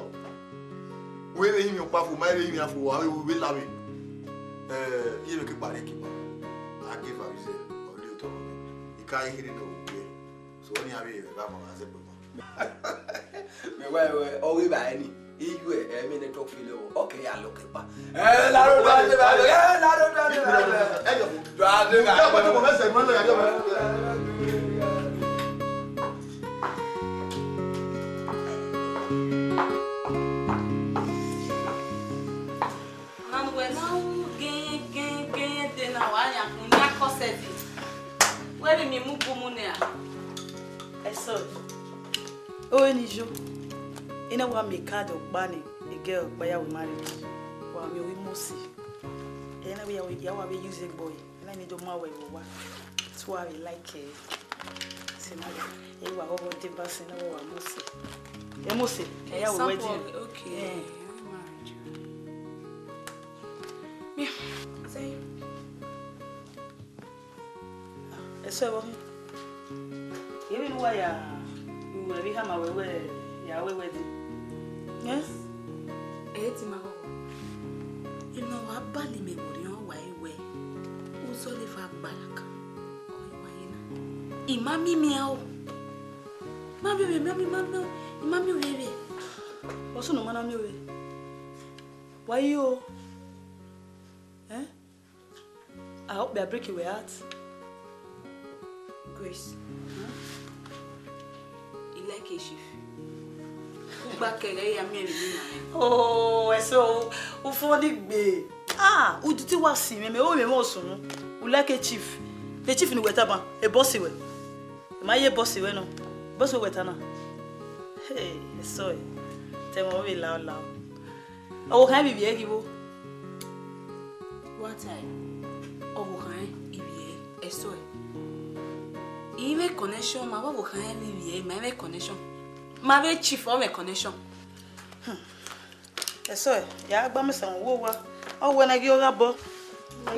Wẹ vbe yin mẹ ọkpa fo, ma vbe yin mẹ fo, wa vbe, vbe la vbe. Eh, iye vbe ke pa re ke pa. A ke fa vbe zẹ, ọ le otọ. I ka i khere nọ, u ke. So, ọni avbe eva ma zẹ gbe ma. Mẹ wa, wẹ, ọ ghi ba ẹni. Iye, ẹ, mẹ ne tọ file o. Okay, ya lo ke pa. Eh, la ro, la ro, la ro, eh, la ro, la ro, la ro. Eh, yo. La ro, la ro. Yo, pa tu mo mese, mo lo ya, yo. Nanu wẹ na u gẹn, gẹn, gẹn de na wa yan kun ni akọsẹ di. Wẹ vbe mi mu gu mu nẹ a? Ẹsọ. Ore ni yo. Ena wa mẹ card ọkpa ni, egẹ ọkpa ya wẹ marriage. Wa miẹn ovbi Mosi. Ena wẹ ya wẹ, ya wa vbe use egbe ọe. Ena ni do ma wẹ vbe owa. So I will like, eh, scenario. Eh, wa ghọghọ deba scenario wa Mosi. Eh, Mosi, eh, ya wẹ wedding. Okay. Eh. Marriage. Yeah. Say. Ẹsọ ẹvbo hin. Emwi ne uwa ya, uwẹ vbe hama wẹ wẹ ya wẹ wedding. Yes. Ẹ ti ma ghọghọ. Emwi ne ọ wa bali mẹ vbe orhiọn wa ẹre wẹ, uzọla eva gba la kan, ọ i wa ye na. I ma miẹn imian o. Ma miẹn ovbi, ma miẹn, ma miẹn, I ma miẹn ovbi ẹvbo. Ọsunu ma na miẹn ovbi. Wa ye o. Eh? I hope they break your heart. Grace. Huh? You like a chief. Ugba kẹrẹ ya miẹn vbe na. Oh, ẹsẹ o, u fun ni gbe. Ah, u ti wa si mẹ, mẹ o mẹ mo sunu. U like a chief. The chief ni wẹ taba, e boss wẹ. Ma ye boss wẹ nọ. Boss wẹ ta na. Hey, ẹsẹ o. Te mo vbe la la. Ọ wo khan vbe ivbi ẹre ghi vbo? What time? Ọ wo khan ivbi ẹre, ẹsọ ẹ. I mwẹ connection, ma vbe ọ wo khan ivbi ẹre, ma mwẹ connection. Ma vbe chief ọ mwẹ connection. Ẹsọe, ya gba mẹ sẹ uwu owa. Ọ wẹ na ghi ọ gha bọ.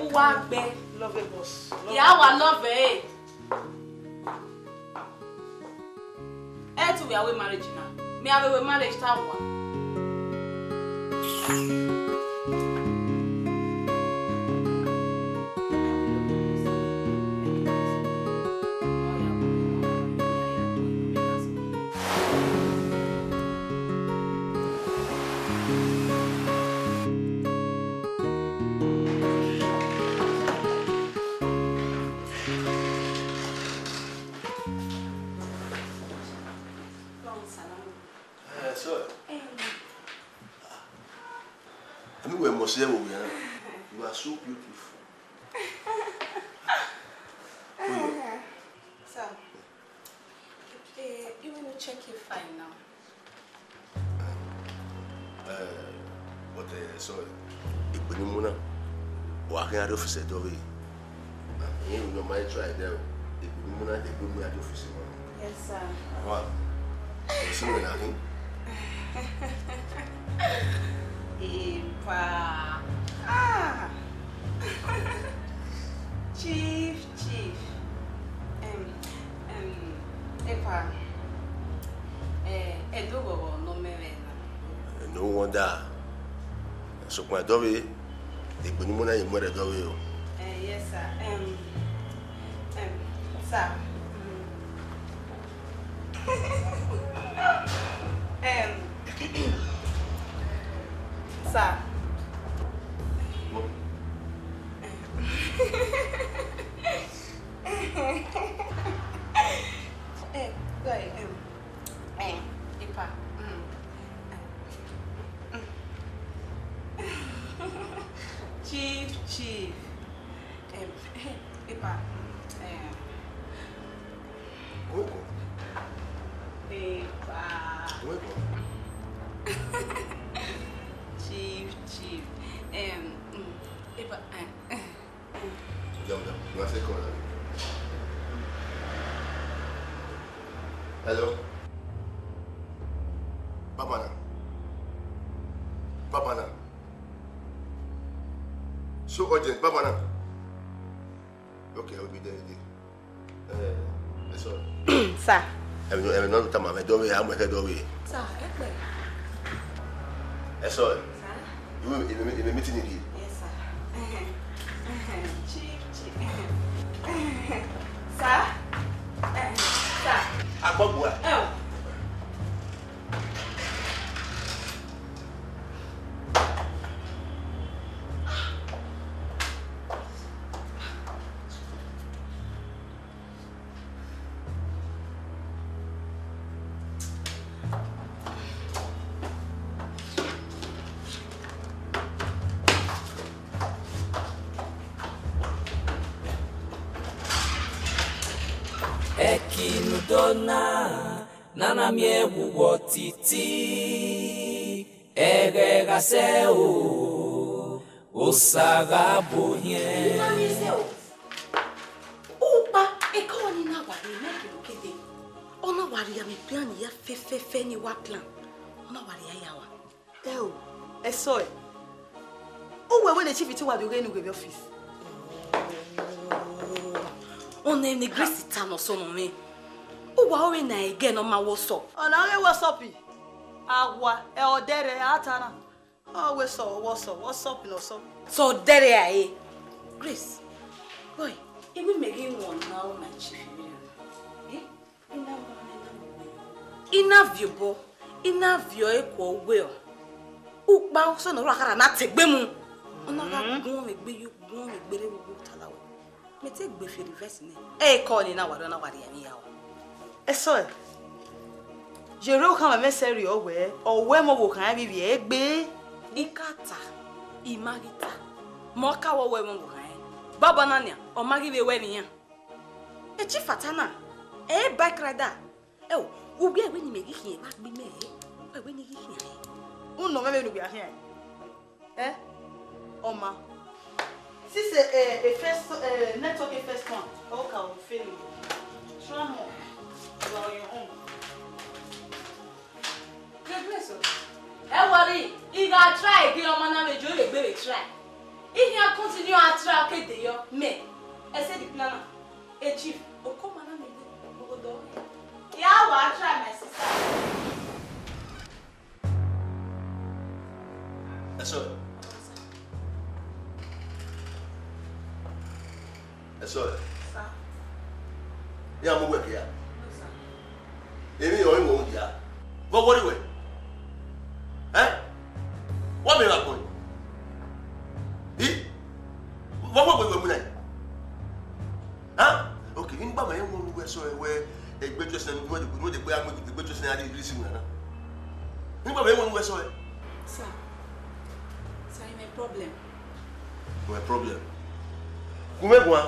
Uwa gbẹ. Love boss. Ya wa love e. Ẹ tu wẹ a wẹ marriage na. Mẹ a vbe wẹ marriage ta wa. Eh, so, I mean, we must say we are. You are so beautiful. Oh, yeah. Sir, eh, you want to check your file now? Eh, but, eh, sorry. Egbe ne I mu na, wa khian rrie office ẹdẹ ọvbehe. Irẹn ne ọ ma try there o. Egbe ne I mu na, egbe mu ya rrie office mwa. Yes, sir. Wa, ẹ si mwẹ na khin. Epa. Ah. Chief, chief. Em, em, epa. Eh, ẹdẹ oghọghọ ne ọ mẹ vbe na. No wonder. Sokpan ẹdẹ ọvbehe, egbe ne I mu na, I mu ẹre ẹdẹ ọvbehe o. Eh, yes, sir. Em, em, sir. Mm. Em, sir. Em, sorry, em, em, epa. Mm. Chief, chief. Em, epa, em. Welcome. Epa. Welcome. Chief, chief. Em, mm, epa, em, em. Jam, jam. You are second. Hello? Baba na. Baba na. So urgent, Baba na. Okay, I will be there in a day. Eh, ẹ sorry. Sir. Ẹmwẹ nọ, ẹmwẹ nọ tama mwẹ dọvbe, a mu ẹkẹ dọvbe. Sir, ẹ kpẹ. Ẹ sorry. Sir. Iwe, iwe, iwe meeting ni. Yes, sir. Chief, chief. Sir. Eh, sir. Agbọgbua. Oh. Ẹki ne u do na, ne a na miẹn vbe uwu otiti, ẹghẹ gha sẹ o, Osa gha bu ohiẹn. Ina ni ẹsẹ o. Ukpa, eke ọni na wa rhie mẹ kevbe kede. Ọ na wa rhie amẹ plan ya fẹfẹfẹ ne I wa plan. Ọ na wa rhie ya wa. Ẹ o, ẹ sọe. Uwẹ wẹ ne chief te wa do ghe ne u ghe vbe office. Ọna emwi ne Grace ta nọ sẹ nọ mwẹ. Uwa ọre na ẹgẹ ne ọ ma WhatsApp. Ọna ghe WhatsApp. Awa, ẹ ọdẹrẹ, a ta na. Ọ wẹ sọ, what's up, what's up, nọ sọ. Sẹ ọdẹrẹ a re. Grace, boy, I wẹ mẹ ghi wọn na ọ ma chief vbe rran. Eh? I na wọn na, I na wọn na. I na viọ obọ, I na viọ ekuọ uwẹ ọ. Ukpa ọsẹ ne ọ rhọ akhara na te egbe mu. Ọ na gha guọnmwẹ egbe yo, guọnmwẹ egbe rre vbe uwu tala wẹ. Mẹ te gbe fi reverse nẹ. Eke ọni na wa rre, ọ na wa rhie emwi ya o. Ẹ sọe. Ye rre okhan mwẹ mẹ sẹ rriọ wẹ, ọ wẹ mẹ ọvbokhan vbe ivbi ẹre gbe. I ka ta, I ma ghi ta. Mẹ ọ ka wẹ ọ wẹ mẹ ọvbokhan ẹre. Baba na nian, ọ ma ghi vbe wẹ emwi iran. Ẹ chief ta na, ẹ bike rider. Ẹ o, uwẹ wẹ ne imẹ ghi khian vbe agbọn mẹ ẹre. Wẹ wẹ ne I ghi khian ẹre. Unu mwẹ vbene uwẹ a khian ẹre. Eh? Oma. Since, eh, a first, eh, network a first one. Okay, I'll fail you. Try more. You are on your own. Ẹ worry, I gha try again, ọma na vbe jo vbe egbe vbe try. I khian continue a try, ọ ke de yọ, mẹ, ẹse the planner, e chief, okọ ọma na miẹn egbe, ogodo ọghe. Ya wa try, my sister. Ẹsọe. Ẹsọe. Sir. Iran mu uwẹ ke ya. No, sir. Emwi ọre wẹ mudia. Vbe ọ worry wẹ? Ẹ? Wa mẹ vbe agbọn? I? Vbe ọ worry wẹ mu na? Ha? Okay, ngbama ẹ wẹ ne uwẹ sọe wẹ egbe tuẹ sẹ ne uwẹ de, ne uwẹ de gbe egbe tuẹ sẹ ne a de release wẹ na. Ngbama ẹ wẹ ne uwẹ sọe. Sir, sir, I'm a problem. Wẹ problem. Gu mwẹ guan.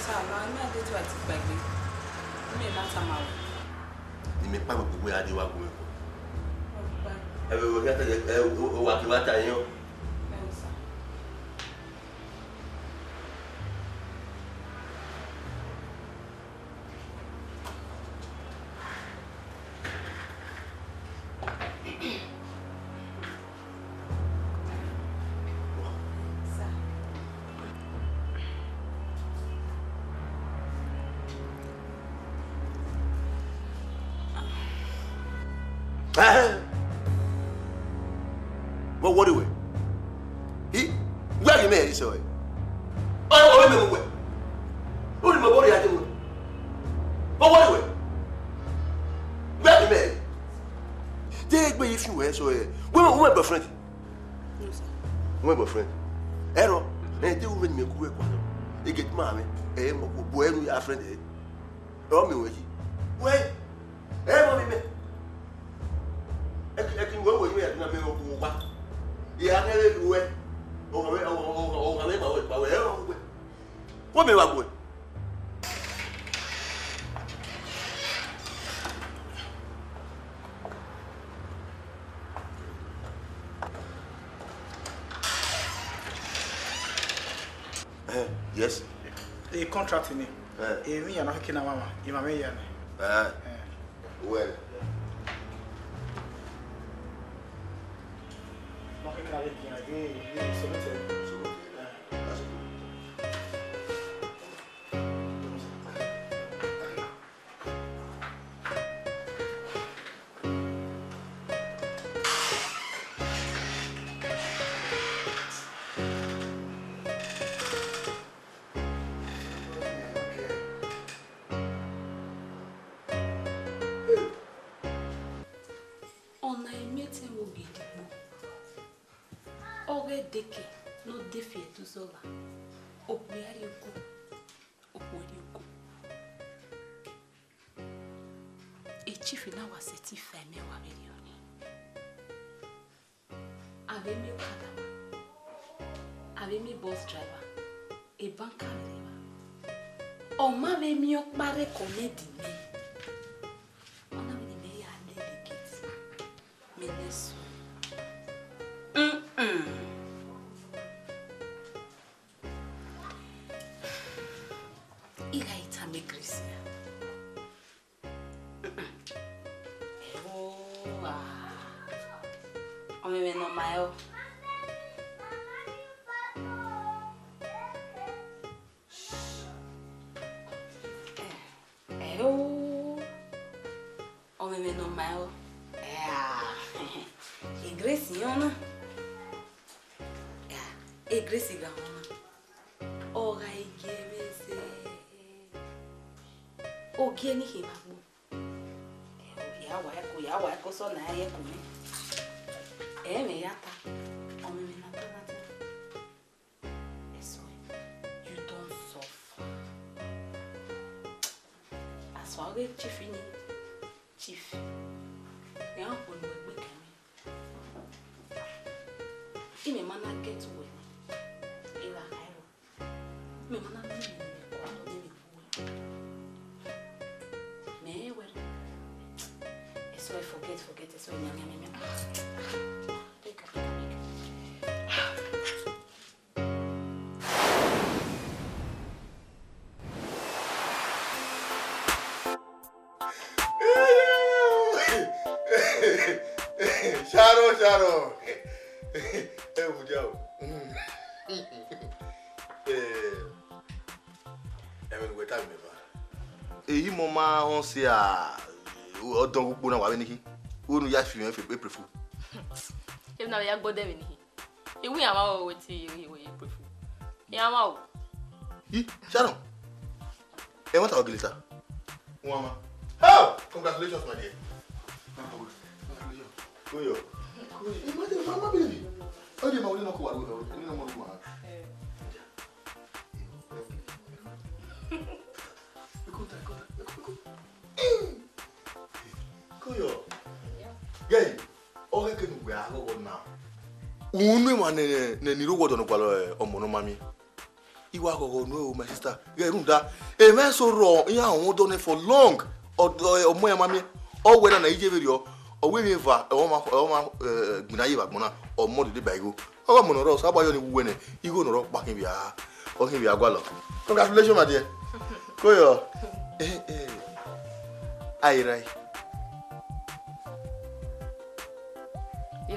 Sir, ma mẹ a de tu a ti kpaegbe. Mẹ ma tama wẹ. Ne imẹ kpaegbe gbogbo a de wa gu mwẹ guan. Ọkpa. Ẹ vbe wẹ khian ta, ẹ, ẹ, wa ke wa ta yan. Bẹẹni, sir. Ẹhẹn. Vbe ọ worry wẹ? I, wẹ ghi mẹ ẹre sẹ ọe? Ọ, ọ mẹ mu wẹ. U ni mẹ vbe ọ rhie a te wẹ. Vbe ọ worry wẹ? Wẹ ghi mẹ ẹre. Te egbe yi fi wẹ sẹ ọe? Wẹ, wẹ boyfriend? No, sir. Wẹ boyfriend? Ẹrọ, ẹ te wẹ ne mẹ ku wẹ kua nọ. Ege ma mẹ, ẹ mọ ko bo ẹru ya friend ẹ. Ọ miẹn wẹ yi. Wẹ, ẹ mọ mi mẹ. Ẹ ki, ẹ ki wẹ wẹ yi mẹ ya na mẹ ọgua. Ẹ a nẹ vbe lu wẹ. Ọgha mẹ, ọgha, ọgha, ọgha mẹ ma wẹ, ma wẹ, ẹ rọ wẹ. Wẹ mẹ wa wẹ. Eh, yes. E contract ni. Eh. Emwi ya na keke na mama, ima mẹ ya ni. Eh. Eh. Well. Ma keke na vbe gian, ye, ye, so me tell you. So, eh, that's good. Ọna i miẹn ẹtin vbe ogidigbo, ọ ghe deke ne ọ de fi ẹdẹ uzọla, okpia rrie uku, okhuo rrie uku. E chief na wa sẹtin fa ẹmwẹ wa vberriọ nii. A vbe miẹn ọkada, a vbe miẹn bus driver, e banker vbe rre evba. Ọ ma vbe miẹn ọkpa rre kọmẹdi mẹ. Ọ na vbe ne imẹ ya lele gate, mẹ ne ẹse. Mm-mm. I gha i tama Grace ya. Ẹo, ah. Ọmwẹmwẹ ne ọ ma ẹre o. Ẹo, ọmwẹmwẹ ne ọ ma ẹre o. Ẹa, e Grace yan na. Ẹa, e Grace gha wọn na. Ọ gha i gie mwẹ zẹ. Ogie ne I khin vbe agbọn. Ya wa ẹko, ya wa ẹko sọ na, ya ẹko mwẹ. Ẹ mwẹ ya ta, ọmwẹmwẹ ne a ta na ta. Ẹsọe, you don suffer. Asua ọghe chief ni, chief. Rẹn ọkpọ ne uwẹ gbe kẹ mwẹ. Imẹ ma na get uwẹ ni, I gha kha ẹrọ. Mẹ ma na miẹn emwi ne mẹ kua otọ ne mẹ wu. Mẹ rẹn wẹẹ, ẹsọe forget, forget, ẹsọe miẹn, miẹn, miẹn, miẹn. Take a, take a, take a. Aro. Ẹ wo dia o. Eh, ẹmwẹ ne uwẹ tama mẹ eva. Eyi mọ ma họn sẹ a, ọdọn ukpo na wa vbe nikhin. Unu ya fi mwẹ eprefu. Emwi na vbe ya gbọdẹ vbe nikhin. Iwu iran mwa wẹ ti iwe eprefu. Iran mwa o. Yi, Sharon. Ẹ, what about Gilita? Wama. Oh, congratulations, my dear. Congratulations. Go yo. Go yo. Imagine, mama baby. Oh, the mama no go. Any no more. Koyo. Gẹi, ọghe kene uwẹ a ghọghọ na. Unu emwa ne, ne ni rre owa ọdọ ne ọ gualọ, eh, ọmọ ne ọ ma miẹn. I wa ghọghọ nuẹn o, my sister. Ghe rhunmwuda, emwa eso rrọọ, iran họn ọdọ nẹ for long. Ọdọ, eh, ọmọ iran ma miẹn. Ọ wẹ na na iye vberriọ. Ọ wẹ emwi eva, ọ ma, ọ ma, eh, gbinna ye vbe agbọn na. Ọmọ dede ba igho. Ọghe ọmọ ne ọ rrọọ, Osanobua yọ ni wu wẹ nẹ, igho ne ọ rrọọ ọkpa khin vbe a, ọ khin vbe a gualọ. Congratulations, my dear. Koyo. Eh, eh. Ai, Rai.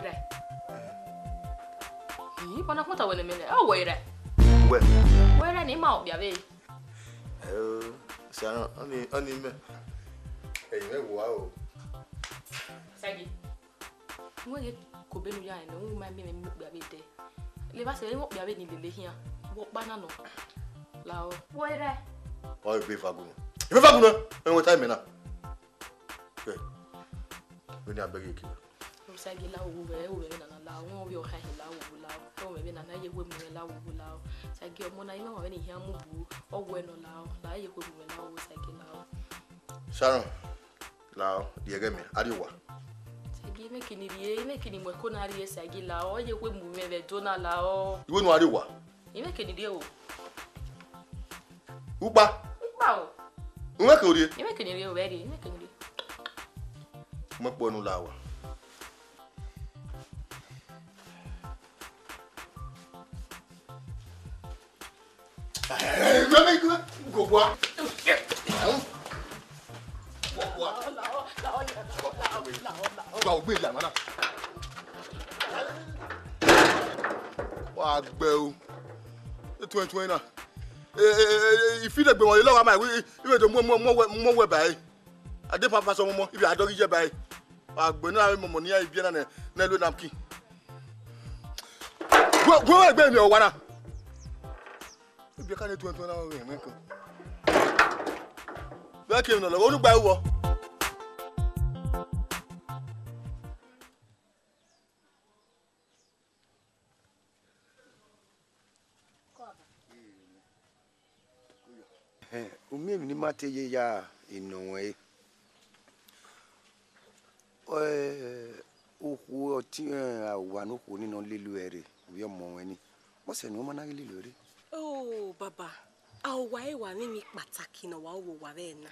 Rai. Ih, bona kpọta wẹ ne mẹ nẹ. Ọ wẹ Rai. Wẹ. Wẹ Rai ni ma okpia vbe. Eh, Sharon, ọni, ọni mẹ. Ẹi mwẹ wa o. Sagi. Wẹ ghe kobe ne u ya rẹn nẹ, u ma miẹn mwẹ okpia vbe dẹ. Levba sẹ, okpia vbe ni lele khian. Wẹ ọkpa na nọ. Lao. Wẹ Rai. Ọ ebe vagun. Ebe vagun na. Ẹ wẹ ta mẹ na. Ẹ. Vbene a bẹghe ke. Sagi la wo vbe, wo vbe nana la, wo vbe ọkhan la wo la. Wo vbe nana ye we mu la wo la. Sagi ọmọ na, ima wa vbe ni hian mu bu. Ọ wẹ nọ la. La ye we mu la wo Sagi la. Sharon. Lao, rhie ẹghẹ mẹ, a rrie owa. Sagi, imẹ kini rhie, imẹ kini mu ẹko na rhie Sagi lao, ọ ye khuemu mwẹ vbe Ẹdo na lao. Iwẹ nu a rrie owa. Imẹ kini rhie o. Ukpa. Ukpa o. Imẹ kini rhie. Imẹ kini rhie o, vbe rhie, imẹ kini rhie. Mu ẹkpo ẹnu la owa. Gba ogbe ya mana. Wa gbẹ o. Etuẹn etuẹn na. Ifide gbe wọn lọgha ma, iwe do mu mu mu wẹ ba ẹre. A de pampas ọmọmọ, ive a dọghe iye ba ẹre. Wa gbẹ ne a vbe mọmọ ne iran biẹ na nẹ, ne ẹ lo napkin. Gu gu egbe mi ọwa na. Ebi ka ne tuẹn tuẹn na vbe mwẹ ko. Vbe ke nọ lọ, onugba ẹ wọ. Ẹhẹn, u miẹn emwi ne ima te ye ya enọ ruẹn re. Ẹ, okhuo ọtiẹn, a, owa ne okhuo ni nọ lele uẹ rre, ovbi ọmọ ruẹn ni. Vbọsẹ ne ọ ma na ghi lele uẹ rre? O, baba, a, owa ẹre wa mwẹ emwi kpataki ne ọ wa ru vbe owa vbe ẹna.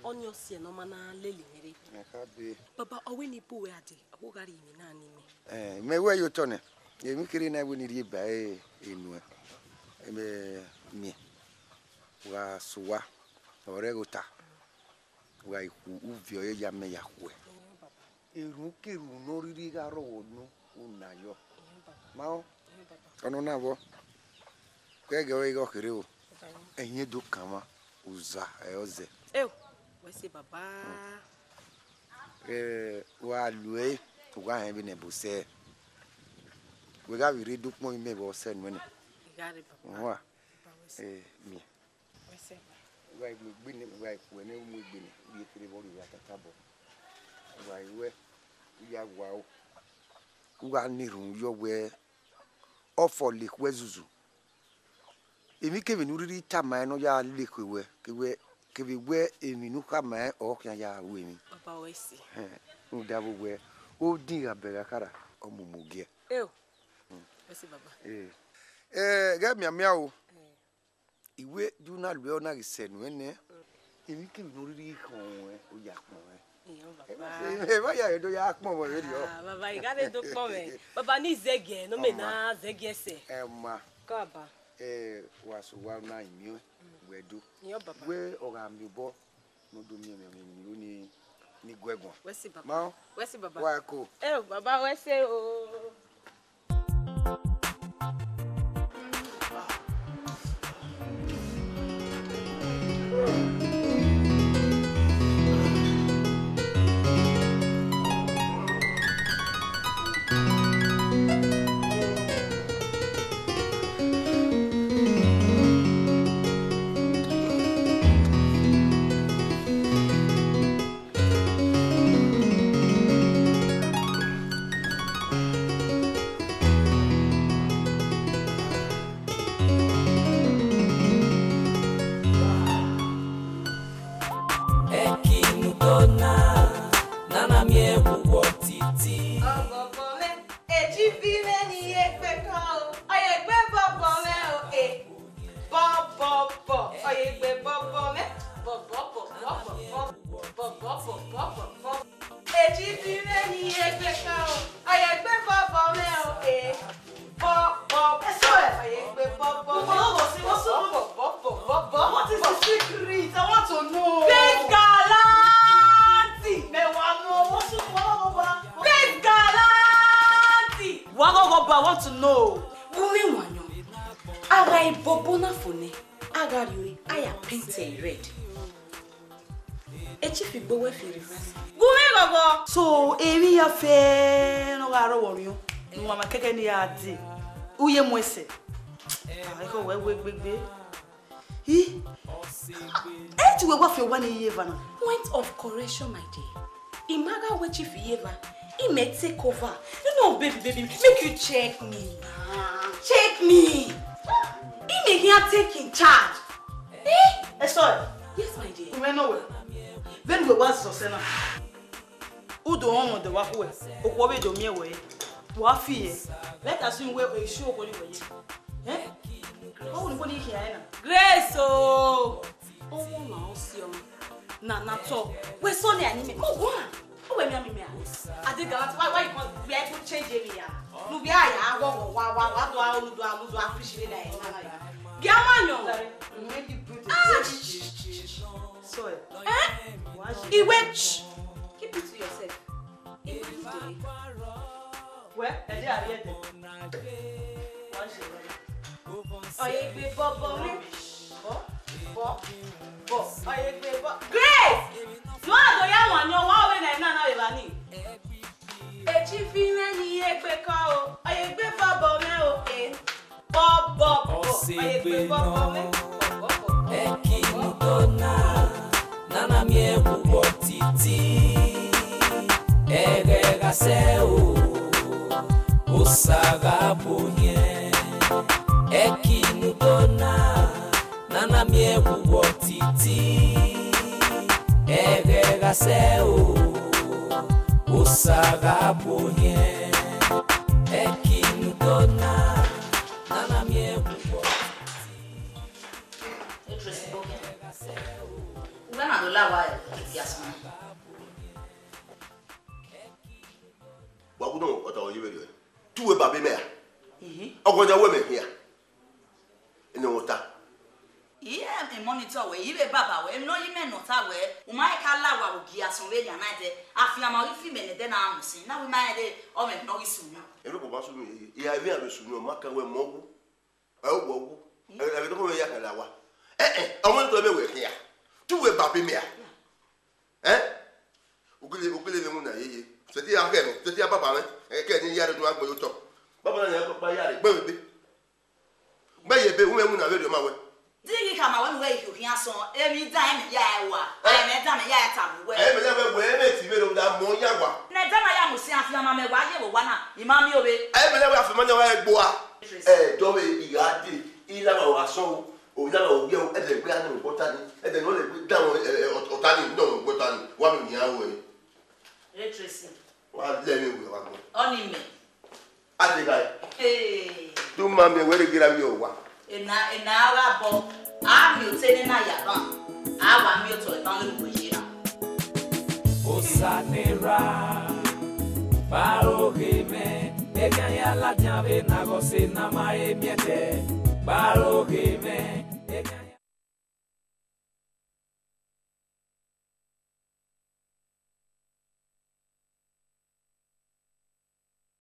Ọnii ọsiẹ ne ọ ma na lele mwẹ rre. Ẹ kha dee. Baba, ọ wẹ ne I bu uẹ a dee, ọ gha rhie emwi na ne imẹ. Ẹ, mẹ wẹ ye otọ nẹ, emwi kherhe na wẹ ne I rhie ba ẹre nuẹn. Ẹ, miẹn, wa sẹ owa, ọre ẹghẹ ota. Wa khu uvie ọre ya mẹ ya khuẹ. Erhunmwukerhunmwu ne ọ rhirhi gha rrọọ vbe unu, u na yọ. Ma rẹn? Ọnọna vbọ? Kẹgẹ ọre ighẹ ọ kherhe o. Ẹyin do kanmwa, uza ẹ ọ zẹ. Eo, wẹ sẹ baba. Eh, wa lu ẹre, u gha rẹn vbene ẹbo sẹ. Wẹ gha vbe rre do ukpọn imẹ vbe ọ sẹ nuẹn nẹ. I gha rre, baba. Wa. Baba, wẹ sẹ. Eh, miẹn. Wẹ sẹ, baba. Wa mu egbe nẹ, wa khu ẹre ne u mu egbe nẹ, u rhie kere vbe ọ rhie vbe atatabo. Wa ru ẹre, u ya wa o. U gha na erhunmwu yọ wẹẹ, ọfọ le khuẹ zuzu. Emwikemwi ne u rhirhi tama ẹn ne ọ ya le khuẹ wẹ, kevbe, kevbe wẹ emwi ne u khama ẹn ọ khian ya ru emwi. Baba, wẹ sẹ. Ẹhẹn, rhunmwuda vbe wẹ, odin gha bẹghe akhara, ọ mumu giẹ. Eo. Wẹ sẹ, baba. Eh. Eh, ghẹ mianmian o. Eh. Iwe, de u na lu ẹre, ọ na ghi sẹ nuẹn nẹ. Emwikemwi ne u rhirhi khọn ruẹn, u ya kpọn ruẹn. Iyo, baba. Ẹ ma ya do ya kpọn vbe vberriọ. Ah, baba, I gha rre do kpọn mwẹ. Baba, ne I zẹgiẹ, ne ọ mẹ na zẹgiẹ sẹ. Ẹ ma. Kọ, baba. Eh, wa sẹ owa na imiọn wẹ do. Iyo, baba. Wẹ ọ gha miẹn obọ, ne ọ do miẹn mwẹ, mwẹ, mwẹ, ni Ni guẹ guan. Wẹ si baba. Ma. Wẹ si baba. Wa ko. Eh, baba, wẹ se o. Ẹki ne u do na, ne a na miẹn vbe uwu ọtiti. Ọbọbọ mwẹ, ejivi mwẹ ne I ye gbe kọ o, ọ ye gbe bọbọ mwẹ o, e. Bọbọbọ, ọ ye gbe bọbọ mwẹ. Bọbọbọ, bọbọbọ, bọbọbọ, bọbọbọ. Ejivi mwẹ ne I ye gbe kọ o, ọ ye gbe bọbọ mwẹ o, e. Bọbọbọ, eso ẹ, ọ ye gbe bọbọ mwẹ. Bọbọbọ, bọbọbọ, bọbọbọ. What is the secret? I want to know. Please, Galanti. Mẹ wa mọ, what's up, bọbọbọ? Please, Galanti. Wa ghọghọ, but I want to know. Gu mwẹ wanniẹn. A gha re bọbọ na fo nẹ, a gha rrie ore, a ya paint ẹre red. Echifi gbe owẹ fi reverse. Gu mwẹ ghọghọ. So, emwi ya fẹ ne ọ gha rrọọ vbe orhiọn, ne uwa ma kẹkẹ ne I ra dee. U ye mu ẹsẹ. Ah, ekhọe wẹ wẹ gbegbe. Hi. Ẹ te wẹ wa fi owa ne I ye eva na. Point of correction, my dear. I ma gha wẹ Chief ye eva, I mẹ take over. No, no, baby, baby, make you check me. Check me. I mẹ khian take in charge. Eh? Eh, sorry. Yes, my dear. Imẹ nọ wẹ. Vbene uwẹ wa zọsẹ na. U do rọnmwẹ odẹ wa khuẹ, okhuo vbe do miẹn wẹ, wa fi ẹe. Let us assume wẹ esu okhuo ni wẹ ye. Eh? Ọ wẹ ni khuo ni khian ẹre na. Grace o. Ọmọ na ọ si ọmọ. Na, na tọ. Wẹ sọ nẹ a ni mẹ. Mo wa. Ọ wẹ mi a mi mẹ a. Ade Galanti, why, why you come? We are to change area. Nu bi a ya, wa, wa, wa, wa, wa, do a, nu do a, nu do a, fish ni na, na, na. Gia ma yọn. Sorry. Eh? Iwe. Keep it to yourself. Well, ẹ jẹ́ àrí ẹ̀dẹ̀. Ọ ye gbe bọbọ mwẹ. Bọ, bọ, bọ. Ọ ye gbe bọ. Grace! Nu a do ya wan ni, ọ wa wẹ na, na, na, vbe evba ni. Echifi mwẹ ne I ye gbe kọ o. Ọ ye gbe bọbọ mwẹ o, e. Bọbọ, bọbọ, ọ ye gbe bọbọ mwẹ. Ẹki ne u do na, ne a na miẹn vbe uwu ọtiti. Ẹghẹ gha sẹ o, Osa gha bu ohiẹn. Ẹki ne u do na, ne a na miẹn vbe uwu ọtiti. Ẹghẹ gha sẹ o, Osa gha bu ohiẹn. Ẹki ne u do na, ne a na miẹn vbe uwu ọtiti. Ẹghẹ gha sẹ o. Uwẹ na do la owa ẹre, Igiasun. Wa gu nọ, ọta ọ ye vberriọ. Te uwẹ baba mẹ ra? Ihi. Ọguọmwadia wẹ mẹ khian. Ene ọ ta. Iye, emọ ni tọ wẹ, I vbe baba wẹ, emwi ne ọ ye imẹ ne ọ ta wẹ, u ma ka la owa vbe Igiasun vbe nian na ẹdẹ, afianma ghi fi imẹ ne ẹdẹ na mu sin, na wẹ ima rẹn dee, ọ mwẹ emwi ne ọ ghi sunu. Emwi ne ọ ma sunu, I, I, I, emwi a vbe sunu, ọ ma kan wẹ mọ wu. Ẹ, ọ wu, ọ wu. Ẹ, ẹ, ẹ, nọkhọ mwẹ ya kan la owa. Ẹ, ẹ, ọmọ ni tọ mẹ wẹ khian. Te uwẹ baba mẹ ra? Ẹ? Ugele, ugele vbe mu na yeye. Sẹtin a khẹ mwẹ, sẹtin a baba mwẹ. Ẹ kẹ ne I ya rre do agbọn ye otọ. Baba na ya kpa ya rre, gbe ebe. Gbe ye ebe, u mwẹ mu na vberriọ ma wẹ. Di ghi khama wẹ ne uwẹ i khian sọn, emwi dan ẹmwẹ ya ẹre wa, ẹmwẹ dan mẹ ya ẹre tama uwẹ. Ẹmwẹ ya wẹ, wẹ ẹmwẹ ti vberriọ da mọ ya wa. Ne ẹdẹ na ya mu sin afianma mẹ wa ye vbe owa na, I ma miẹn ovbe. Ẹmwẹ ya wẹ afianma ya wa ẹgbo a. Ẹ, dọmwẹ I gha dee, I la owa sọn o, o la owa wiẹ o, ẹdẹ gbe a nọ gbe ọta ni, ẹdẹ ne ọ lẹ gbe dan ẹ, ẹ, ọta ni, nọ gbe ọta ni, wa miẹn owian ruẹ. Re Tracy. Wa lẹ mwẹ wẹ wa gbọn. Ọni mẹ. A te gha. Hey. Te u ma miẹn wẹ rre gera vbiẹ owa. Ena, ena gha bọ. A miẹn otọ ne na ya ban. A wa miẹn otọ ban vbe uwẹ ye na. Osa ne erha, ba aro ghe mwẹ, erriọ ya ladian vbe ne aghọse ne a ma he miẹn ẹdẹ, ba aro ghe mwẹ.